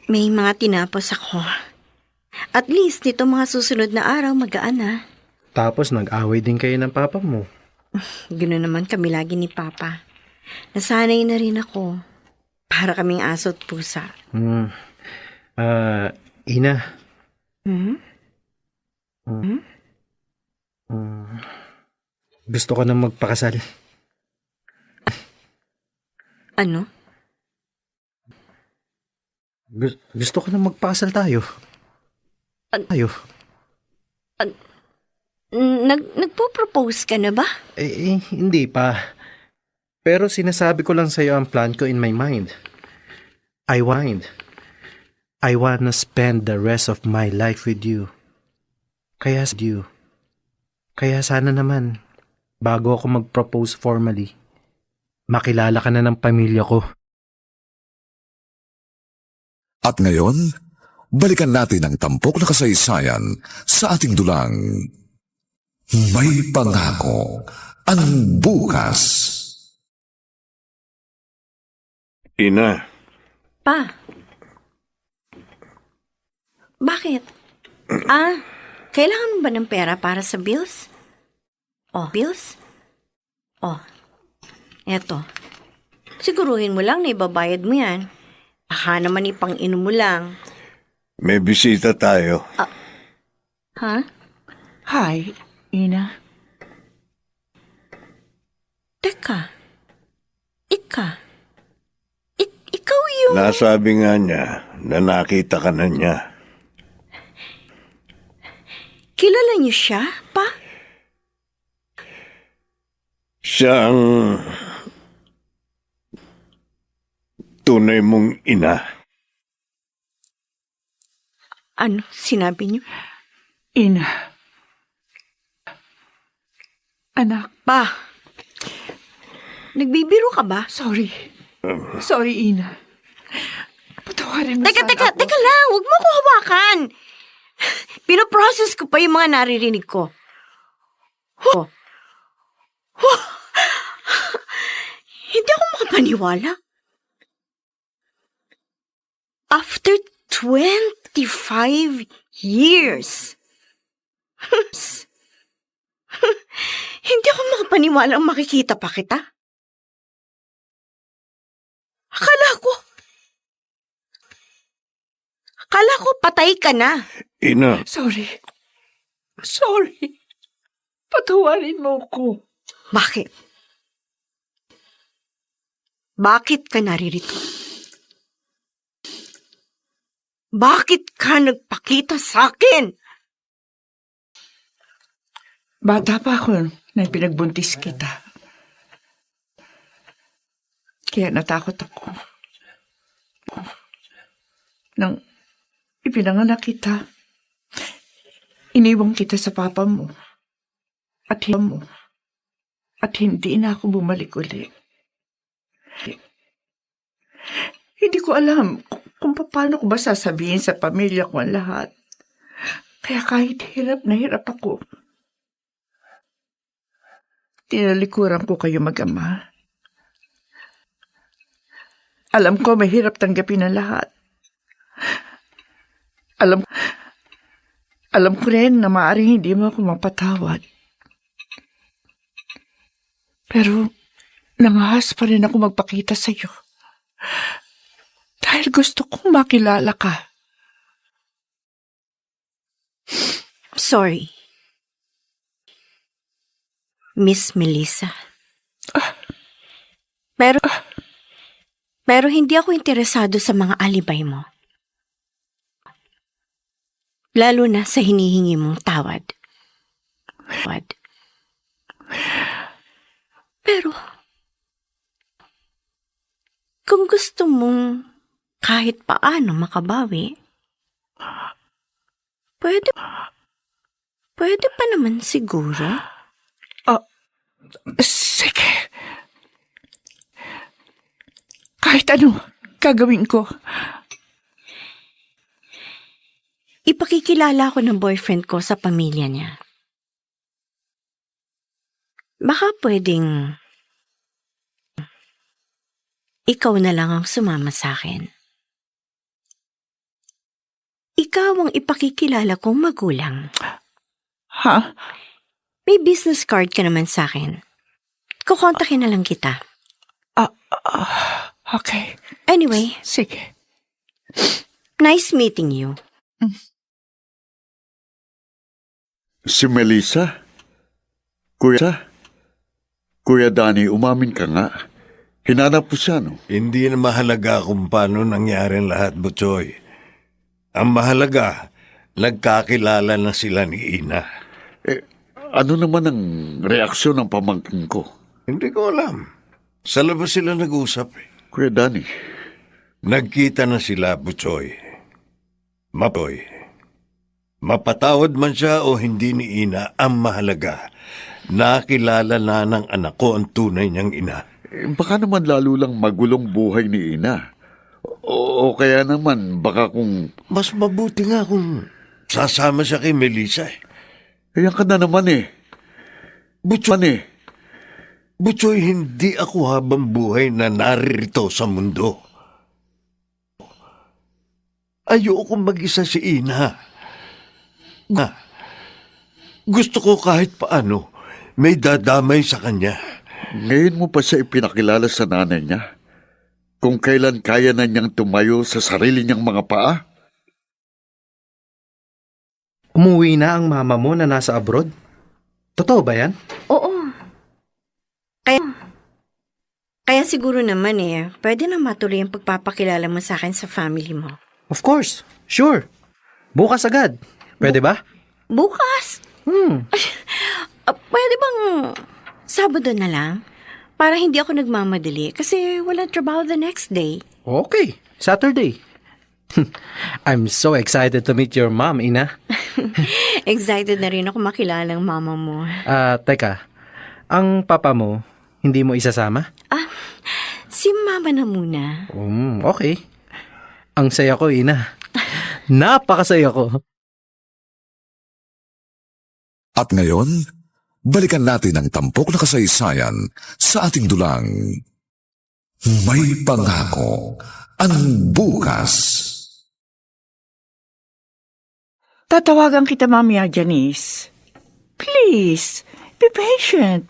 May mga tinapos ako. At least nito mga susunod na araw magaan na. Tapos nag-away din kayo ng papa mo. Ganoon naman kami lagi ni Papa. Nasanay na rin ako. Para kaming aso at pusa. Ina. Gusto ko na magpakasal. Ano? Gusto ko na magpakasal tayo. Nagpo-propose ka na ba? Hindi pa. Pero sinasabi ko lang sa'yo ang plan ko in my mind. I wanna spend the rest of my life with you. Kaya sana naman, bago ako mag-propose formally, makilala ka na ng pamilya ko. At ngayon, balikan natin ang tampok na kasaysayan sa ating dulang. May pangako ang bukas. Ina, Pa. Bakit? Kailangan mo ba ng pera para sa bills? Bills? Eto. Siguruhin mo lang na ibabayad mo yan. Baka naman ipang-inom mo lang. may bisita tayo. Ha? Hi, Ina. Teka. Ikaw yung... Nasabi nga niya na nakita ka na niya. Kilala niyo siya, Pa? Siya ang tunay mong ina. Ano sinabi niyo? Ina. Anak, Pa, nagbibiro ka ba? sorry. Sorry, Ina. Patawarin mo Teka sana ako. lang, huwag mo ko hawakan. Pinoprocess ko pa yung mga naririnig ko. Hindi ako makapaniwala. After 25 years. Hindi ako makapaniwala ang makikita pa kita. Akala ko patay ka na. Ina, Sorry. Patawarin mo ko. Bakit? Bakit ka naririto? Bakit ka nagpakita sa akin? Bata pa ako nang pinagbuntis kita. Kaya natakot ako. Nang ipinanganak kita, iniwang kita sa papa mo. At hindi na ako bumalik uli. Hindi ko alam kung paano ko ba sasabihin sa pamilya ko ang lahat. Kaya kahit hirap na hirap ako, tinalikuran ko kayo mag-ama. Alam ko mahirap tanggapin ang lahat. Alam ko rin na maaaring hindi mo ako mapatawad. Pero nangahas pa rin ako magpakita sa iyo. Dahil gusto kong makilala ka. Sorry. Miss Melissa. Pero hindi ako interesado sa mga alibay mo. Lalo na sa hinihingi mong tawad. Pero, kung gusto mong kahit paano makabawi, pwede pa naman siguro. Sige. Kahit ano, gagawin ko. Ipakikilala ko ng boyfriend ko sa pamilya niya. Baka pwedeng ikaw na lang ang sumama sa akin. Ikaw ang ipakikilala kong magulang. Ha? May business card ka naman sa akin. Kukontakin na lang kita. Okay. Anyway, Sige. nice meeting you. Si Melissa? Kuya Danny, umamin ka nga. Hinanap mo siya, no? Hindi na mahalaga kung paano nangyari ang lahat, Butchoy. Ang mahalaga, nagkakilala na sila ni Ina. Ano naman ang reaksyon ng pamangkin ko? Hindi ko alam. Sa labas sila nag-usap eh. Kuya Danny, Nagkita na sila, Butchoy. Mapatawad man siya o hindi ni Ina, ang mahalaga, nakilala na ng anak ko ang tunay niyang ina. baka naman lalo lang magulong buhay ni Ina. O kaya naman, baka kung... Mas mabuti nga kung sasama siya kay Melissa eh. Ayan ka na naman eh. Butchoy, hindi ako habang buhay na naririto sa mundo. Ayoko mag-isa si Ina. Gusto ko kahit paano may dadamay sa kanya. Ngayon mo pa siya ipinakilala sa nanay niya? Kung kailan kaya na niyang tumayo sa sarili niyang mga paa? Umuwi na ang mama mo na nasa abroad? Totoo ba yan? Oo. Kaya siguro naman pwede na matuloy ang pagpapakilala mo sa akin sa family mo. Of course. Sure. Bukas agad. Pwede ba? Bukas? Pwede bang Sabado na lang? Para hindi ako nagmamadali kasi walang trabaho the next day. Okay. Saturday. I'm so excited to meet your mom, Ina. Excited na rin ako makilala ang mama mo. Teka. Ang papa mo, hindi mo isasama? Si mama na muna. Okay. Ang saya ko, Ina. Napakasaya ko. At ngayon, balikan natin ang tampok na kasaysayan sa ating dulang. May pangako ang bukas. Tatawagan kita mamaya, Janice. Please, be patient.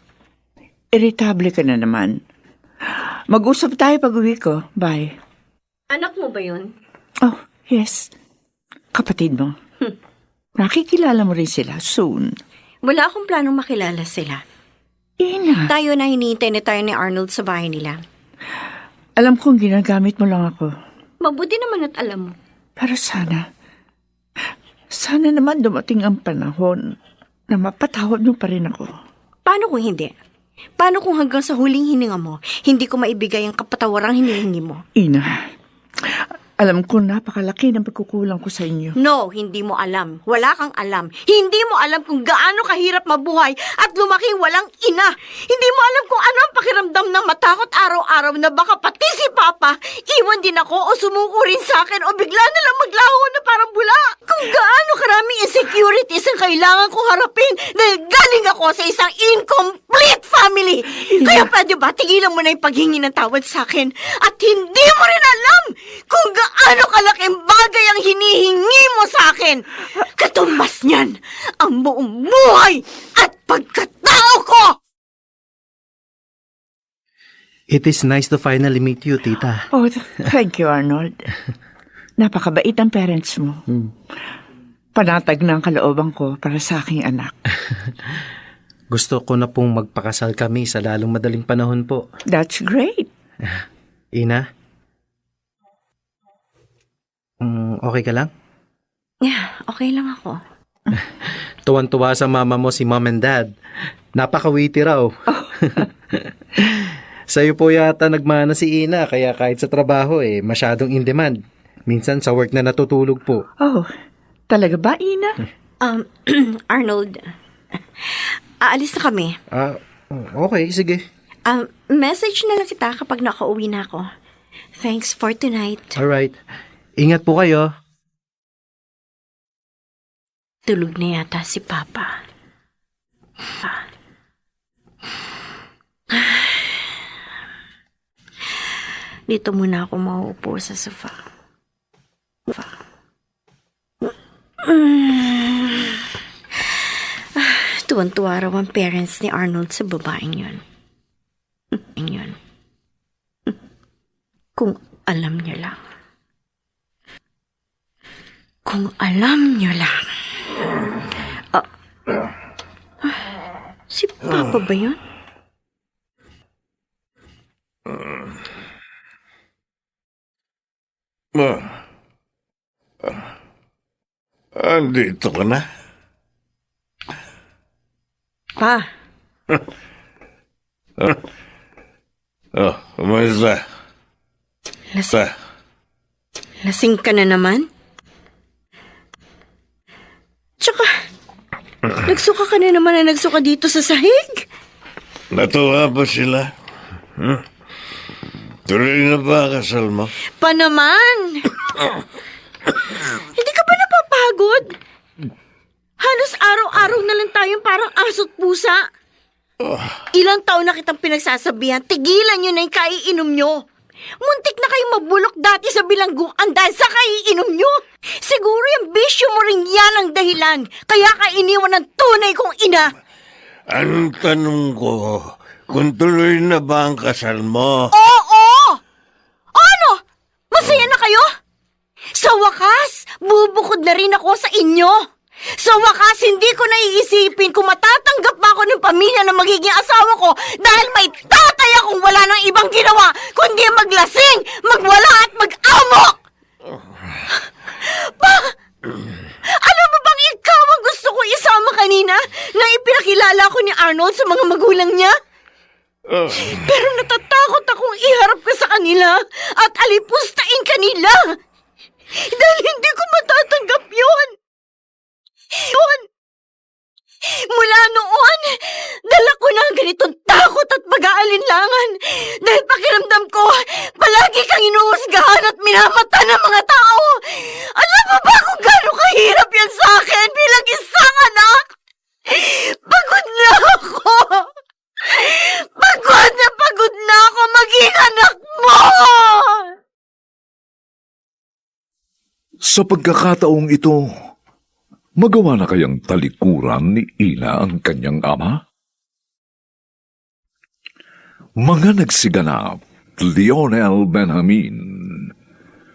Irritable ka na naman. Mag-usap tayo pag-uwi ko. Bye. Anak mo ba yun? Oh, yes. Kapatid mo. Nakikilala mo rin sila soon. Wala akong planong makilala sila. Ina, Tayo na hinihintay na tayo ni Arnold sa bahay nila. alam kong ginagamit mo lang ako. Mabuti naman at alam mo. Pero sana naman dumating ang panahon na mapatawad mo pa rin ako. Paano kung hindi? Paano kung hanggang sa huling hininga mo, hindi ko maibigay ang kapatawarang hinihingi mo? Ina, Alam ko napakalaki ng pagkukulang ko sa inyo. No, hindi mo alam. Wala kang alam. Hindi mo alam kung gaano kahirap mabuhay at lumaki walang ina. Hindi mo alam kung ano ang pakiramdam na matakot araw-araw na baka pati si Papa iwan din ako o sumuko rin sa akin o bigla na lang maglaho na parang bula. Kung gaano karaming insecurities ang kailangan kong harapin dahil galing ako sa isang incomplete family. Kaya pwede ba tigilan mo na yung paghingi ng tawad sa akin at hindi mo rin alam kung gaano kalaking bagay ang hinihingi mo sa akin. Katumbas niyan ang buong buhay at pagkatao ko! It is nice to finally meet you, tita. Oh, thank you, Arnold. Napakabait ang parents mo. Panatag na ang kalooban ko para sa aking anak. Gusto ko na pong magpakasal kami sa lalong madaling panahon po. That's great. Ina? Okay ka lang? Yeah, okay lang ako. Tuwan-tuwa sa mama mo si mom and dad. Napaka-witty raw. Sa'yo po yata nagmana si Ina, kaya kahit sa trabaho masyadong in demand. Minsan sa work na natutulog po. Oh, talaga ba, Ina? Arnold, aalis na kami. Okay, sige. Message na lang kita kapag nakauwi na ako. Thanks for tonight. Alright. Ingat po kayo. Tulog na yata si Papa. Dito muna ako mauupo sa sofa. Tuwan-tuwa raw ang parents ni Arnold sa babaeng yun. Kung alam niyo lang. Kung alam niyo lang. Si Papa ba yun? Andito ka na? Pa, Umayos lasing ka na naman? Tsaka, nagsuka ka na naman na nagsuka dito sa sahig? Natuwa ba sila? Tuloy na ba kasal mo? Pa naman! Hindi ka ba napapagod? Halos araw-araw na lang tayong parang aso't pusa. Ilang taon na kitang pinagsasabihan, tigilan nyo na yung kaiinom nyo. Muntik na kayong mabulok dati sa bilangguan dahil sa kaiinom nyo. Siguro yung bisyo mo rin yan ang dahilan. Kaya ka iniwan ng tunay kong ina. Anong tanong ko? Kung tuloy na ba ang kasal mo? Oo! Ano? Masaya na kayo? Sa wakas, bubukod na rin ako sa inyo. Sa wakas, hindi ko naiisipin kung matatanggap ba ako ng pamilya na magiging asawa ko dahil may tatay akong wala ng ibang ginawa kundi maglasing, magwala at mag-amok! Alam mo bang ikaw ang gusto ko isama kanina na ipinakilala ko ni Arnold sa mga magulang niya? Pero natatakot akong iharap ka sa kanila at alipustain kanila dahil hindi ko matatanggap yun. Mula noon, dala ko na ang ganitong takot at pag-aalinlangan dahil pakiramdam ko, palagi kang inuhusgahan at minamata ng mga tao. Alam mo ba kung gaano kahirap yan sa akin bilang isang anak? Pagod na ako! Pagod na ako maging anak mo! Sa pagkakataong ito, magawa na kayang talikuran ni Ina ang kanyang ama? Mga nagsiganap, Lionel Benjamin,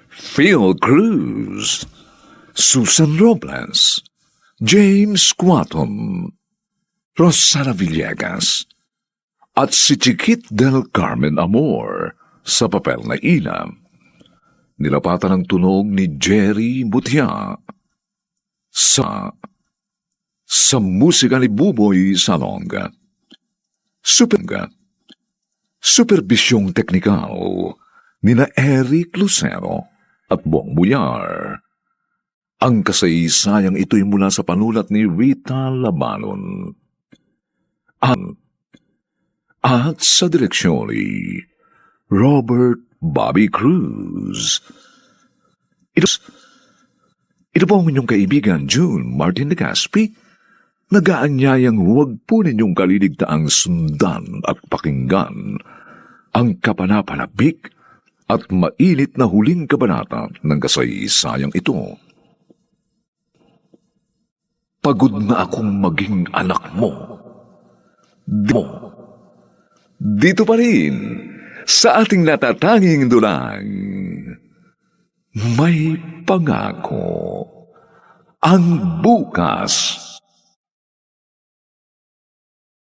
Phil Cruz, Susan Robles, James Quaton, Rosana Villegas, at si Chiquit del Carmen Amor sa papel na Ina. Nilapatan ang tunog ni Jerry Butia. Sa musika ni Buboy Salonga. Superbisyong teknikal nina Eric Lucero at Buwang Buyar. Ang kasaysayang ito'y mula sa panulat ni Rita Labanon. At sa direksyon ni Robert Bobby Cruz. Ito po ang inyong kaibigan, June Martin de Gaspi, nag-aanyayang huwag po ninyong kaliligtaang sundan at pakinggan ang kapanapanabik at mainit na huling kabanata ng kasaysayang ito. Pagod na akong maging anak mo. Dito pa rin, sa ating natatanging dulang, may pangako ang bukas.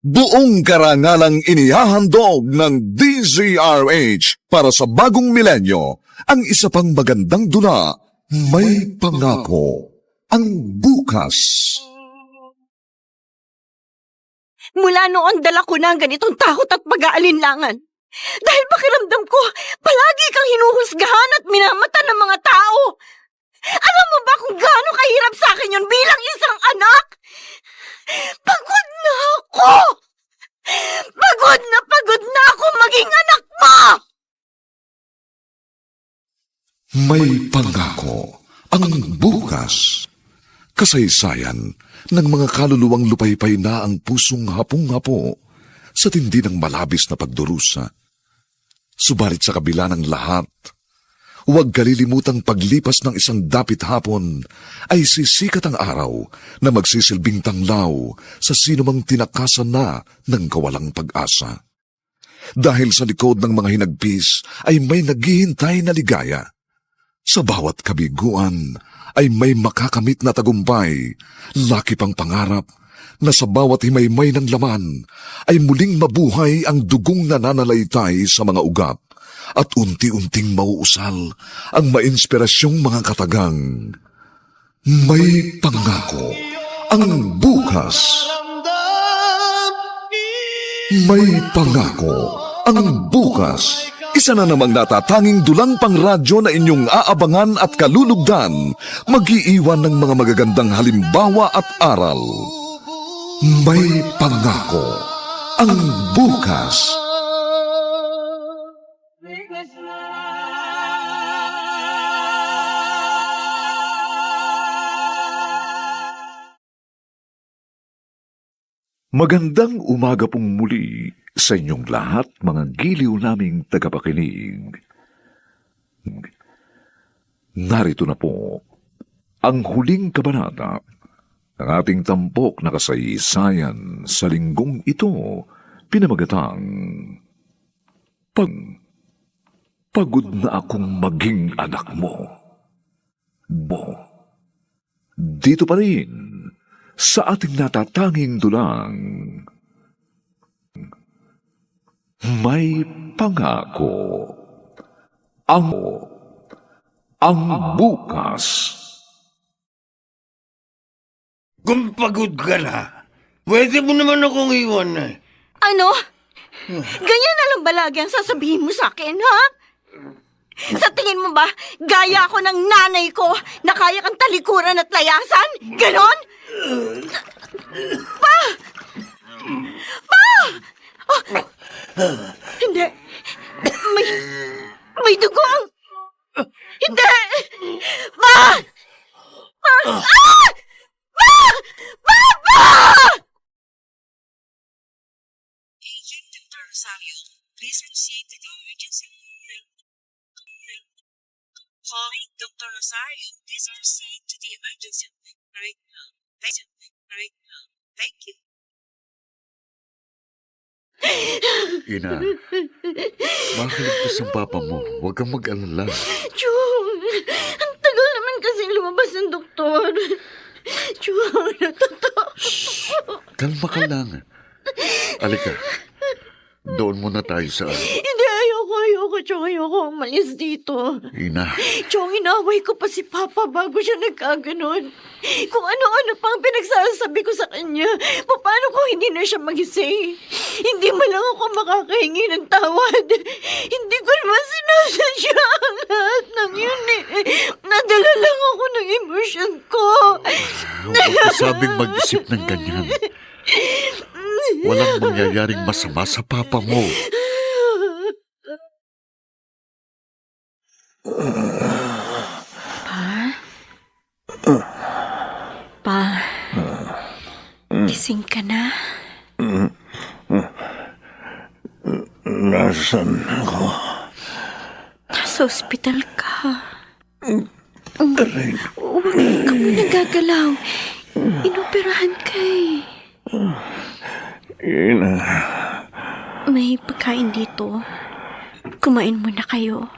Buong karangalang inihahandog ng DZRH para sa bagong milenyo ang isa pang magandang dula, may pangako ang bukas. Mula noon, dala ko na ang ganitong takot at pag-aalinlangan. Dahil pakiramdam ko, palagi kang hinuhusgahan at minamata ng mga tao. Alam mo ba kung gaano kahirap sa akin yun bilang isang anak? Pagod na ako! Pagod na ako maging anak mo! May pangako ang bukas. Kasaysayan ng mga kaluluwang lupaypay na ang pusong hapong-hapo sa tindi ng malabis na pagdurusa. Subalit sa kabila ng lahat, huwag kalilimutang paglipas ng isang dapit hapon ay sisikat ang araw na magsisilbing tanglaw sa sinumang tinakasan na ng kawalang pag-asa. Dahil sa likod ng mga hinagpis ay may naghihintay na ligaya. Sa bawat kabiguan ay may makakamit na tagumpay, laki pang pangarap na sa bawat himaymay ng laman ay muling mabuhay ang dugong nananalaytay sa mga ugat at unti-unting mauusal ang mainspirasyong mga katagang. May pangako ang bukas. May pangako ang bukas. Isa na namang natatanging dulang pangradyo na inyong aabangan at kalulugdan, mag-iiwan ng mga magagandang halimbawa at aral. May pangako ang bukas. Magandang umaga pong muli sa inyong lahat, mga giliw naming tagapakinig. Narito na po ang huling kabanata ng ating tampok na kasaysayan sa linggong ito, pinamagatang Pagod na akong maging anak mo. Dito pa rin sa ating natatanging dulang, may pangako ang bukas. Kung pagod ka na, pwede mo naman akong iwan na. Ano? Ganyan na lang ba lagi ang sasabihin mo sa akin, ha? Sa tingin mo ba, gaya ako ng nanay ko na kaya kang talikuran at layasan? Ganon? Pa! Oh, hindi. May dugong. Hindi! Pa! Agent Dr. Rosario, please proceed to the emergency room. Calling Dr. Rosario, please proceed to the emergency room. Thank you. Ina, makaligtas ang papa mo. Huwag kang mag-alala. Chong, ang tagal naman kasi lumabas ng doktor. Chong, totoo. Kalma ka lang. Alika, doon muna tayo sa... Hindi, ayoko. Ayoko umalis dito. Ina, Chong, inaway ko pa si Papa bago siya nagkaganon. Kung ano-ano pang pinagsasabi ko sa kanya, paano kung hindi na siya magising? Hindi man lang ako makakahingi ng tawad. Hindi ko naman sinasadya ang lahat ng yun eh. Nadala lang ako ng emosyon ko. huwag ka sabing mag-isip ng ganyan. Walang mangyayaring masama sa papa mo. Pa, gising ka na? Nasaan ako? Nasa ospital ka. Huwag ka mo nagagalaw. Inoperahan ka eh. Ina, May pagkain dito. Kumain muna kayo.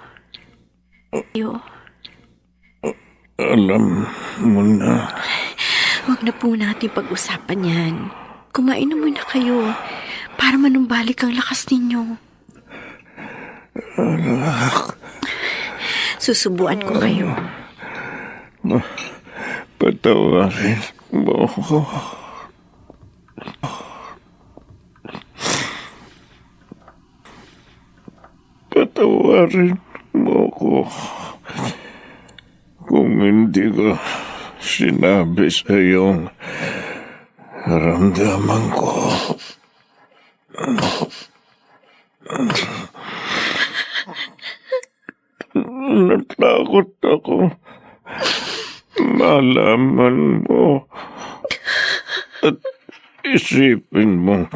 alam mo na. Huwag na po natin pag-usapan yan. Kumain na muna kayo para manumbalik ang lakas ninyo. Susubuan ko kayo. Patawarin mo ako. Patawarin mo ako. Kung hindi ko sinabi sa iyong ramdaman ko. Natakot ako. Malaman mo at isipin mo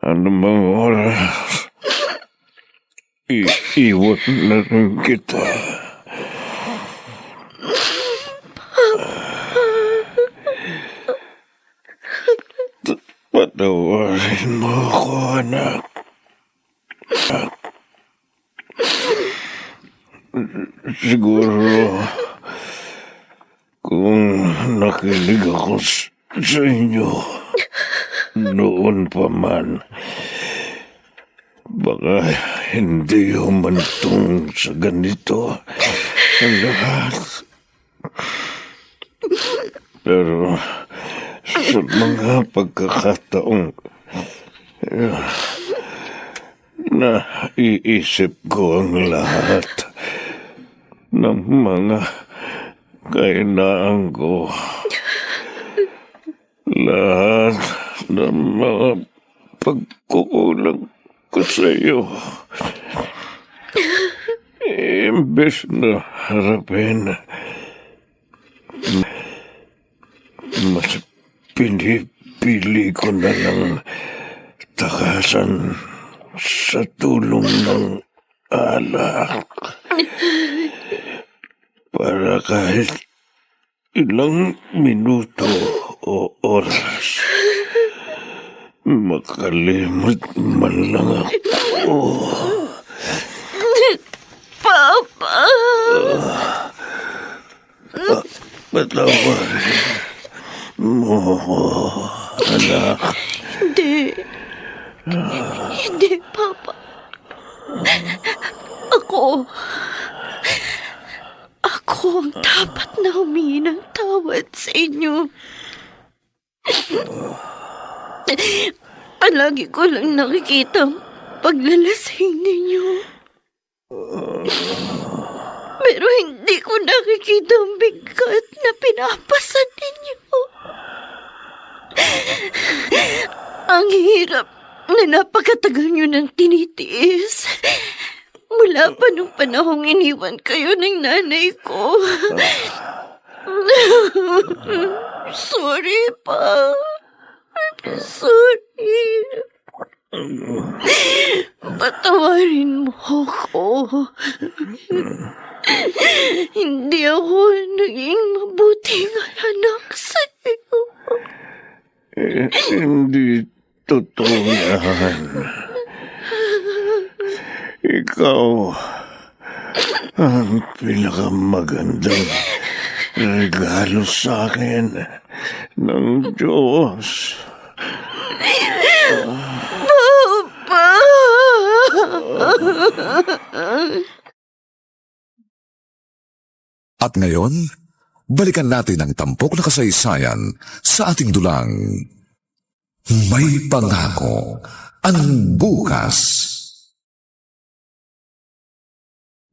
anumang oras iiwan na rin kita. Patawarin mo ako, anak. Siguro kung nakinig ako sa inyo noon pa man, baka hindi humantong sa ganito ang lahat. Pero sa mga pagkakataong naiisip ko ang lahat ng mga kainaan ko. Lahat ng mga pagkukulang ko sa iyo. Imbes na harapin, mas pinipili ko na lang takasan sa tulong ng alak. Para kahit ilang minuto o oras, makalimot man lang ako. Papa! Patawarin mo ako, anak. Hindi. Hindi, Papa. Ako ang dapat na humingi ng tawad sa inyo. Palagi ko lang nakikita ang paglalasing ninyo. Pero hindi ko nakikita ang bigat na pinapasan ninyo. Ang hirap na napakatagal nyo nang tinitiis. Mula pa nung panahong iniwan kayo ng nanay ko. Sorry pa. I'm sorry. Patawarin mo ako. Hindi ako naging mabuting anak sa'yo. Hindi totoo yan. Ikaw ang pinakamagandang regalo sa akin ng Diyos. Papa! At ngayon, balikan natin ang tampok na kasaysayan sa ating dulang. May pangako ang bukas.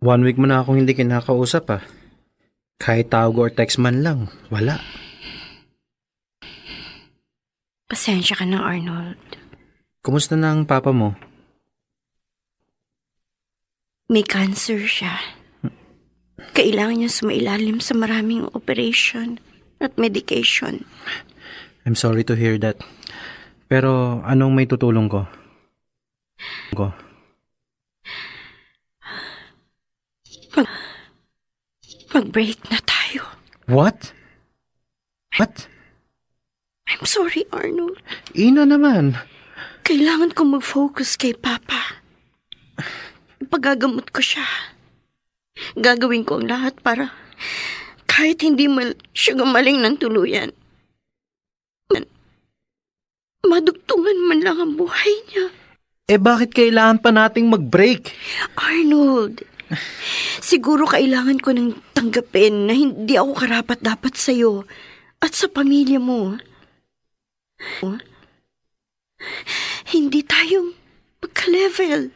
1 week mo na akong hindi kinakausap ah. Kahit tawag or text man lang, wala. Pasensya ka na, Arnold. Kumusta na ang papa mo? May cancer siya. Kailangan niya sumailalim sa maraming operation at medication. I'm sorry to hear that. Pero anong may tutulong ko? Mag-break na tayo. What? What? I'm sorry, Arnold. Ina naman. Kailangan kong mag-focus kay Papa. Pagagamot ko siya. Gagawin ko ang lahat para kahit hindi siya gumaling ng tuluyan, madugtungan man lang ang buhay niya. Eh bakit kailangan pa nating mag-break? Arnold, siguro kailangan ko nang tanggapin na hindi ako karapat-dapat sa'yo at sa pamilya mo. Hindi tayo magka-level.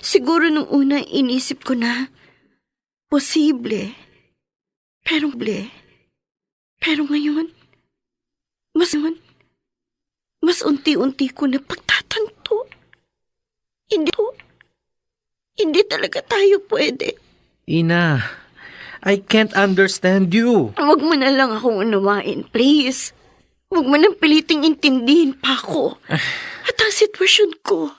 Siguro nung una inisip ko na posible. Pero ngayon, mas unti-unti ko na pagtatanto. Hindi talaga tayo pwede. Ina, I can't understand you. Huwag mo na lang akong unawain, please. Huwag mo nang piliting intindihin pa ako. At ang sitwasyon ko.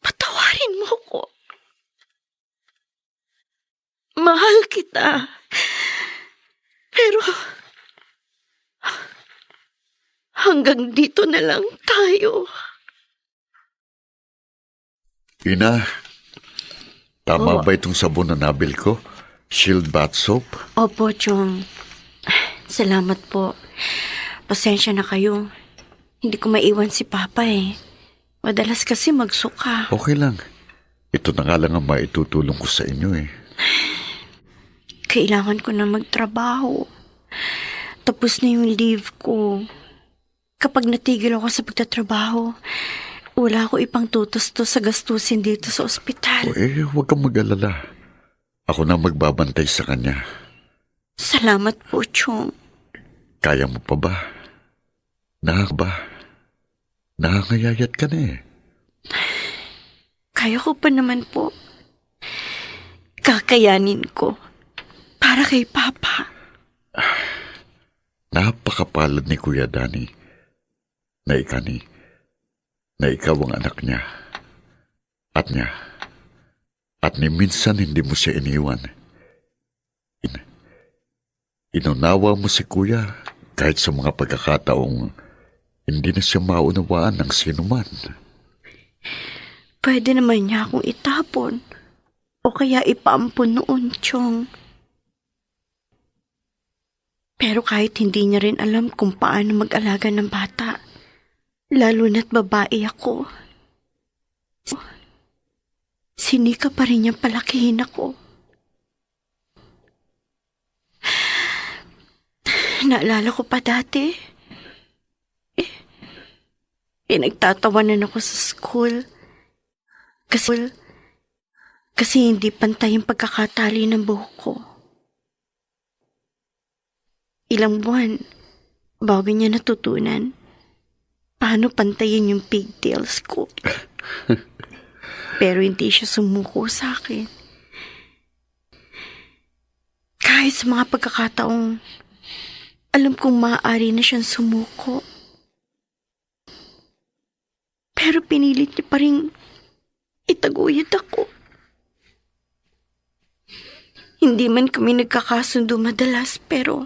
Patawarin mo ko. Mahal kita. Pero hanggang dito na lang tayo. Ina, tama ba itong sabon na nabil ko? Shield Bath Soap? Opo, Chong. Salamat po. Pasensya na kayo. Hindi ko maiwan si Papa eh. Madalas kasi magsuka. Okay lang. Ito na nga lang ang maitutulong ko sa inyo eh. Kailangan ko na magtrabaho. Tapos na yung leave ko. Kapag natigil ako sa pagtatrabaho, wala ko ipang tutos-tos sa gastusin dito sa ospital. Huwag kang mag-alala. Ako na magbabantay sa kanya. Salamat po, Chong. Kaya mo pa ba? Nakangayayat ka na eh. Kaya ko pa naman po. Kakayanin ko. Para kay Papa. Napakapalad ni Kuya Danny na ikaw ang anak niya. At ni minsan hindi mo siya iniwan. Inunawa mo si Kuya kahit sa mga pagkakataong hindi na siya maunawaan ng sinuman. Pwede naman niya akong itapon. O kaya ipaampun noon, Chong. Pero kahit hindi niya rin alam kung paano mag-alaga ng bata, lalo na't babae ako, sinika pa rin niyang palakihin ako. Naalala ko pa dati, nagtatawanan ako sa school kasi hindi pantay ang pagkakatali ng buhok ko. Ilang buwan bago niya natutunan paano pantayin yung pigtails ko. Pero hindi siya sumuko sa akin. Kahit sa mga pagkakataong alam kong maaari na siyang sumuko. Pero pinilit niya pa rin itaguyod ako. Hindi man kami nagkakasundo madalas, pero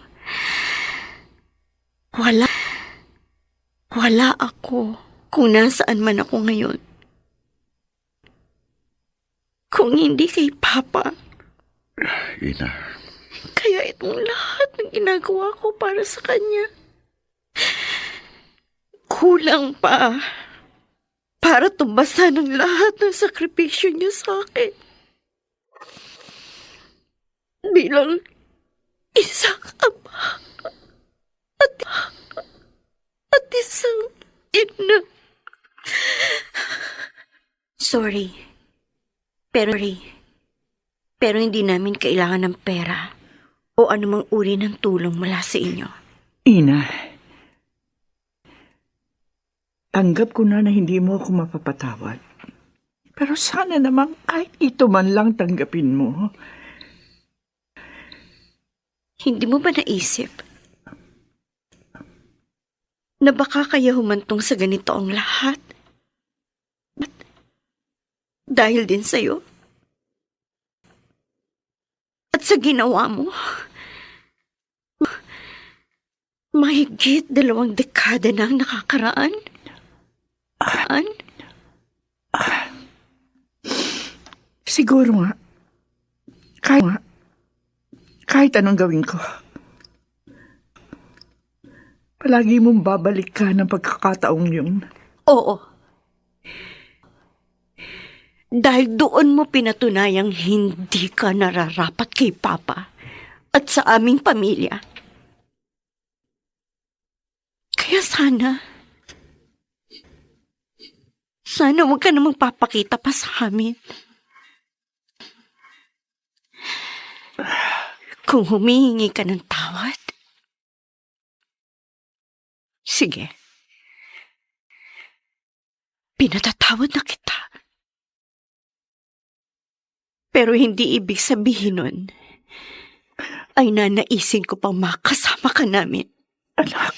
wala ako kung nasaan man ako ngayon. Kung hindi kay Papa. Ina. Kaya itong lahat ng ginagawa ko para sa kanya, kulang pa. para tumbasan ng lahat ng sakripisyo niyo sa akin. Bilang isang ama at isang ina. Sorry. Pero hindi namin kailangan ng pera o anumang uri ng tulong mula sa inyo. Ina, tanggap ko na hindi mo ako mapapatawad. Pero sana naman kahit ito man lang tanggapin mo. Hindi mo ba naisip na baka kaya humantong sa ganito ang lahat? Dahil din sa'yo? At sa ginawa mo? Mahigit 2 dekada na ang nakakaraan? Siguro nga. Kahit anong gawin ko. Palagi mong babalik ka ng pagkakataong yun. Oo. Dahil doon mo pinatunayang hindi ka nararapat kay Papa at sa aming pamilya. Kaya sana huwag ka namang papakita pa sa amin. Kung humihingi ka ng tawad, sige. Pinatatawad na kita. Pero hindi ibig sabihin nun ay nanaisin ko pang makasama ka namin. Anak,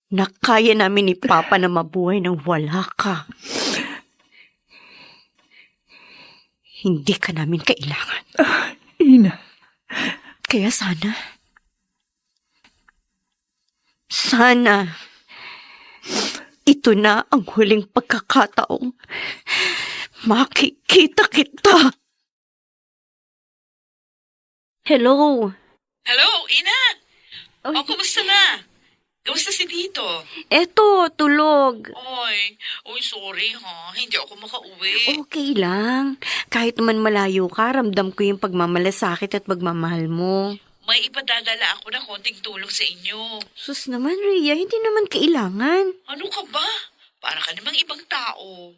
Na kaya namin ni Papa na mabuhay nang wala ka. Hindi ka namin kailangan. Ina. Kaya sana ito na ang huling pagkakataong makikita kita. Hello. Hello, Ina! Oy. O, kumusta na? Kumusta si Tito? Eto, tulog. Oy, sorry ha. Hindi ako makauwi. Okay lang. Kahit naman malayo ka, ramdam ko yung pagmamalasakit at pagmamahal mo. May ipadadala ako na konting tulong sa inyo. Sus naman, Rhea, hindi naman kailangan. Ano ka ba? Para ka namang ibang tao.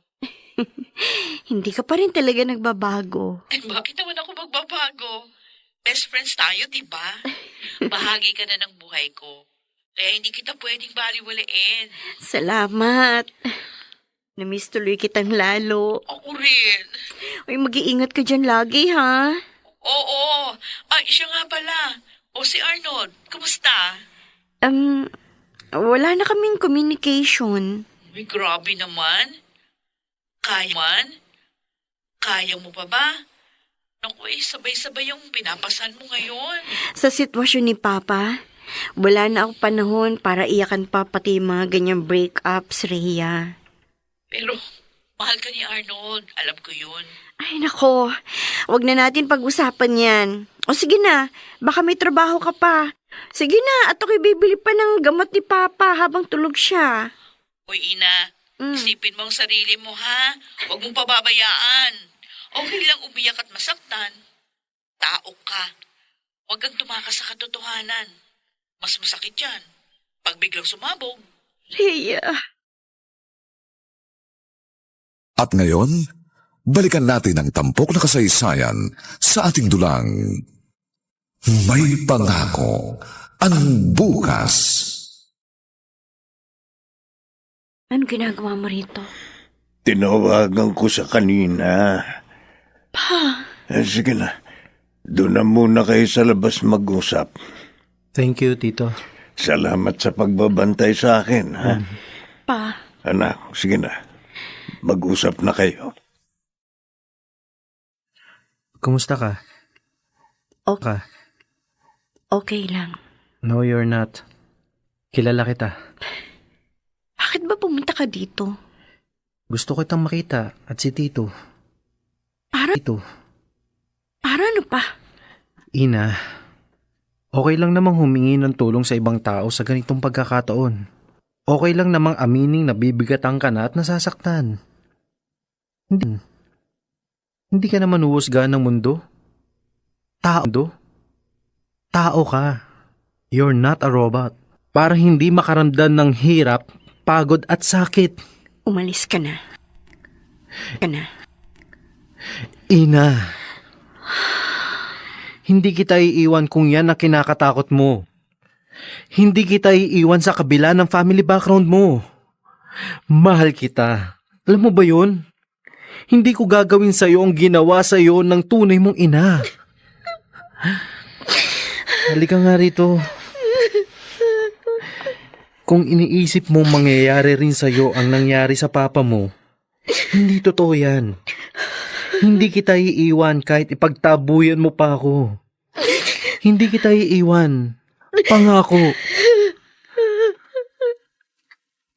Hindi ka pa rin talaga nagbabago. Eh, bakit naman ako magbabago? Best friends tayo, di ba? Bahagi ka na ng buhay ko. Kaya hindi kita pwedeng baliwalain. Salamat. Namiss tuloy kitang lalo. Ako rin. Uy, mag-iingat ka dyan lagi, ha? Oo. Ay, siya nga pala. O si Arnold, kumusta? Wala na kaming communication. Uy, grabe naman. Kaya mo pa ba? Naku, sabay-sabay yung pinapasan mo ngayon. Sa sitwasyon ni Papa, wala na ako panahon para iyakan pa pati mga ganyang breakups, Rhea. Pero, mahal ka ni Arnold. Alam ko yun. Ay, nako. Huwag na natin pag-usapan yan. O sige na, baka may trabaho ka pa. Sige na, at ako'y bibili pa ng gamot ni Papa habang tulog siya. Uy, Ina, isipin mo ang sarili mo, ha? Huwag mong pababayaan. Okay lang umiyak at masaktan. Tao ka. Huwag kang tumakas sa katotohanan. Mas masakit yan. Pag biglang sumabog. Rhea. At ngayon, balikan natin ang tampok na kasaysayan sa ating dulang. May pangako ang bukas. Ano ginagawa mo rito? Tinawagan ko sa kanina. Pa, Sige na. Doon na muna kayo sa labas mag-usap. Thank you, Tito. Salamat sa pagbabantay sa akin, ha? pa. Anak, sige na. Mag-usap na kayo. Kumusta ka? Okay. Okay lang. No, you're not. Kilala kita. Bakit ba pumunta ka dito? Gusto ko itang makita at si Tito. Para ano pa? Ina, okay lang namang humingi ng tulong sa ibang tao sa ganitong pagkakataon. Okay lang namang amining nabibigatan ka na at nasasaktan. Hindi ka naman uusgahan ng mundo. Tao ka. You're not a robot. Para hindi makaramdam ng hirap, pagod at sakit. Umalis ka na. Ina, hindi kita iiwan kung yan na kinakatakot mo. Hindi kita iiwan sa kabila ng family background mo. Mahal kita. Alam mo ba yun? Hindi ko gagawin sa'yo ang ginawa sa'yo ng tunay mong ina. Halika nga rito. Kung iniisip mong mangyayari rin sa'yo ang nangyari sa papa mo, hindi totoo yan. Hindi kita iiwan kahit ipagtabuyan mo pa ako. Hindi kita iiwan. Pangako.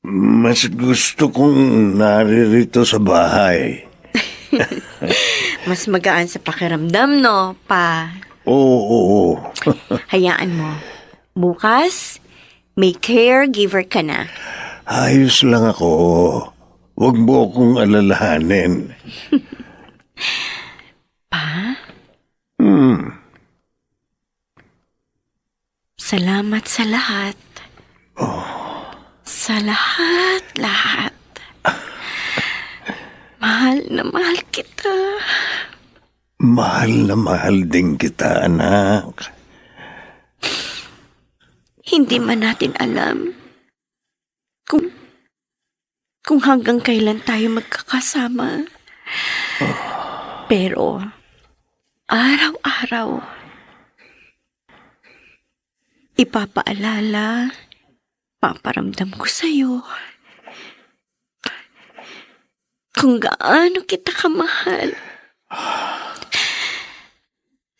Mas gusto kong naririto sa bahay. Mas magaan sa pakiramdam, no, pa? Oo. Hayaan mo. Bukas, may caregiver ka na. Ayos lang ako. Huwag mo akong alalahanin. Pa? Salamat sa lahat. Sa lahat. Mahal na mahal kita. Mahal na mahal din kita, anak. Hindi man natin alam kung hanggang kailan tayo magkakasama. Pero, araw-araw, paparamdam ko sa'yo kung gaano kita kamahal.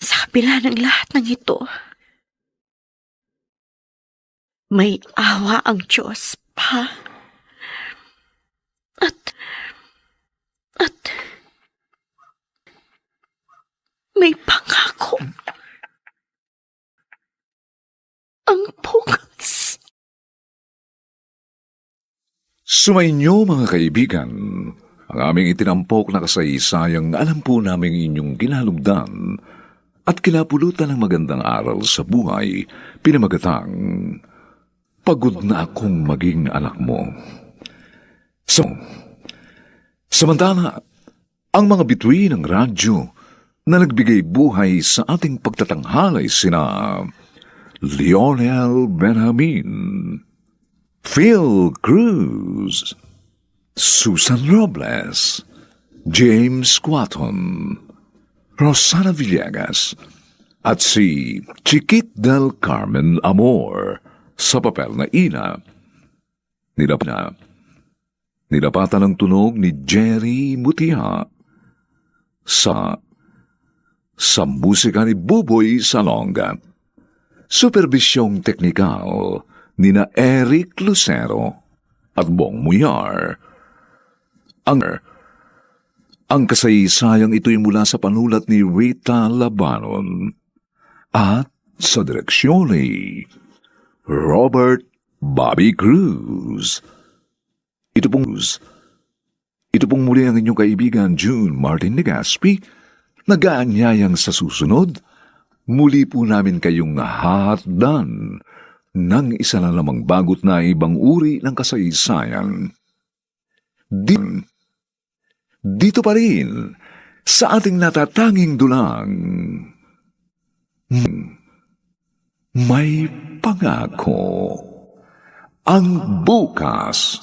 Sa kabila ng lahat ng ito, may awa ang Diyos pa. At may pangako ang bukas. Sumainyo mga kaibigan, ang aming itinampok na kasaysayang alam po namin inyong ginalugdan at kinapulutan ng magandang aral sa buhay, pinamagatang Pagod na akong maging anak mo. Samantala, ang mga bituin ng radyo na nagbigay buhay sa ating pagtatanghalay sina Lionel Benjamin, Phil Cruz, Susan Robles, James Quaton, Rosana Villegas, at si Chiquit del Carmen Amor sa papel na ina. Nilapatan ng tunog ni Jerry Mutia sa musika ni Buboy Salonga. Supervisyong teknikal ni na Eric Lucero at Bong Muyar. Ang kasaysayang ito'y mula sa panulat ni Rita Labanon at sa direksyon ni Robert Bobby Cruz. Ito pong muli ang inyong kaibigan June Martin Legaspi, nag-aanyayang sa susunod, muli po namin kayong hahatdan ng isa na namang bagot na ibang uri ng kasaysayan. Dito pa rin, sa ating natatanging dulang, may pangako ang bukas.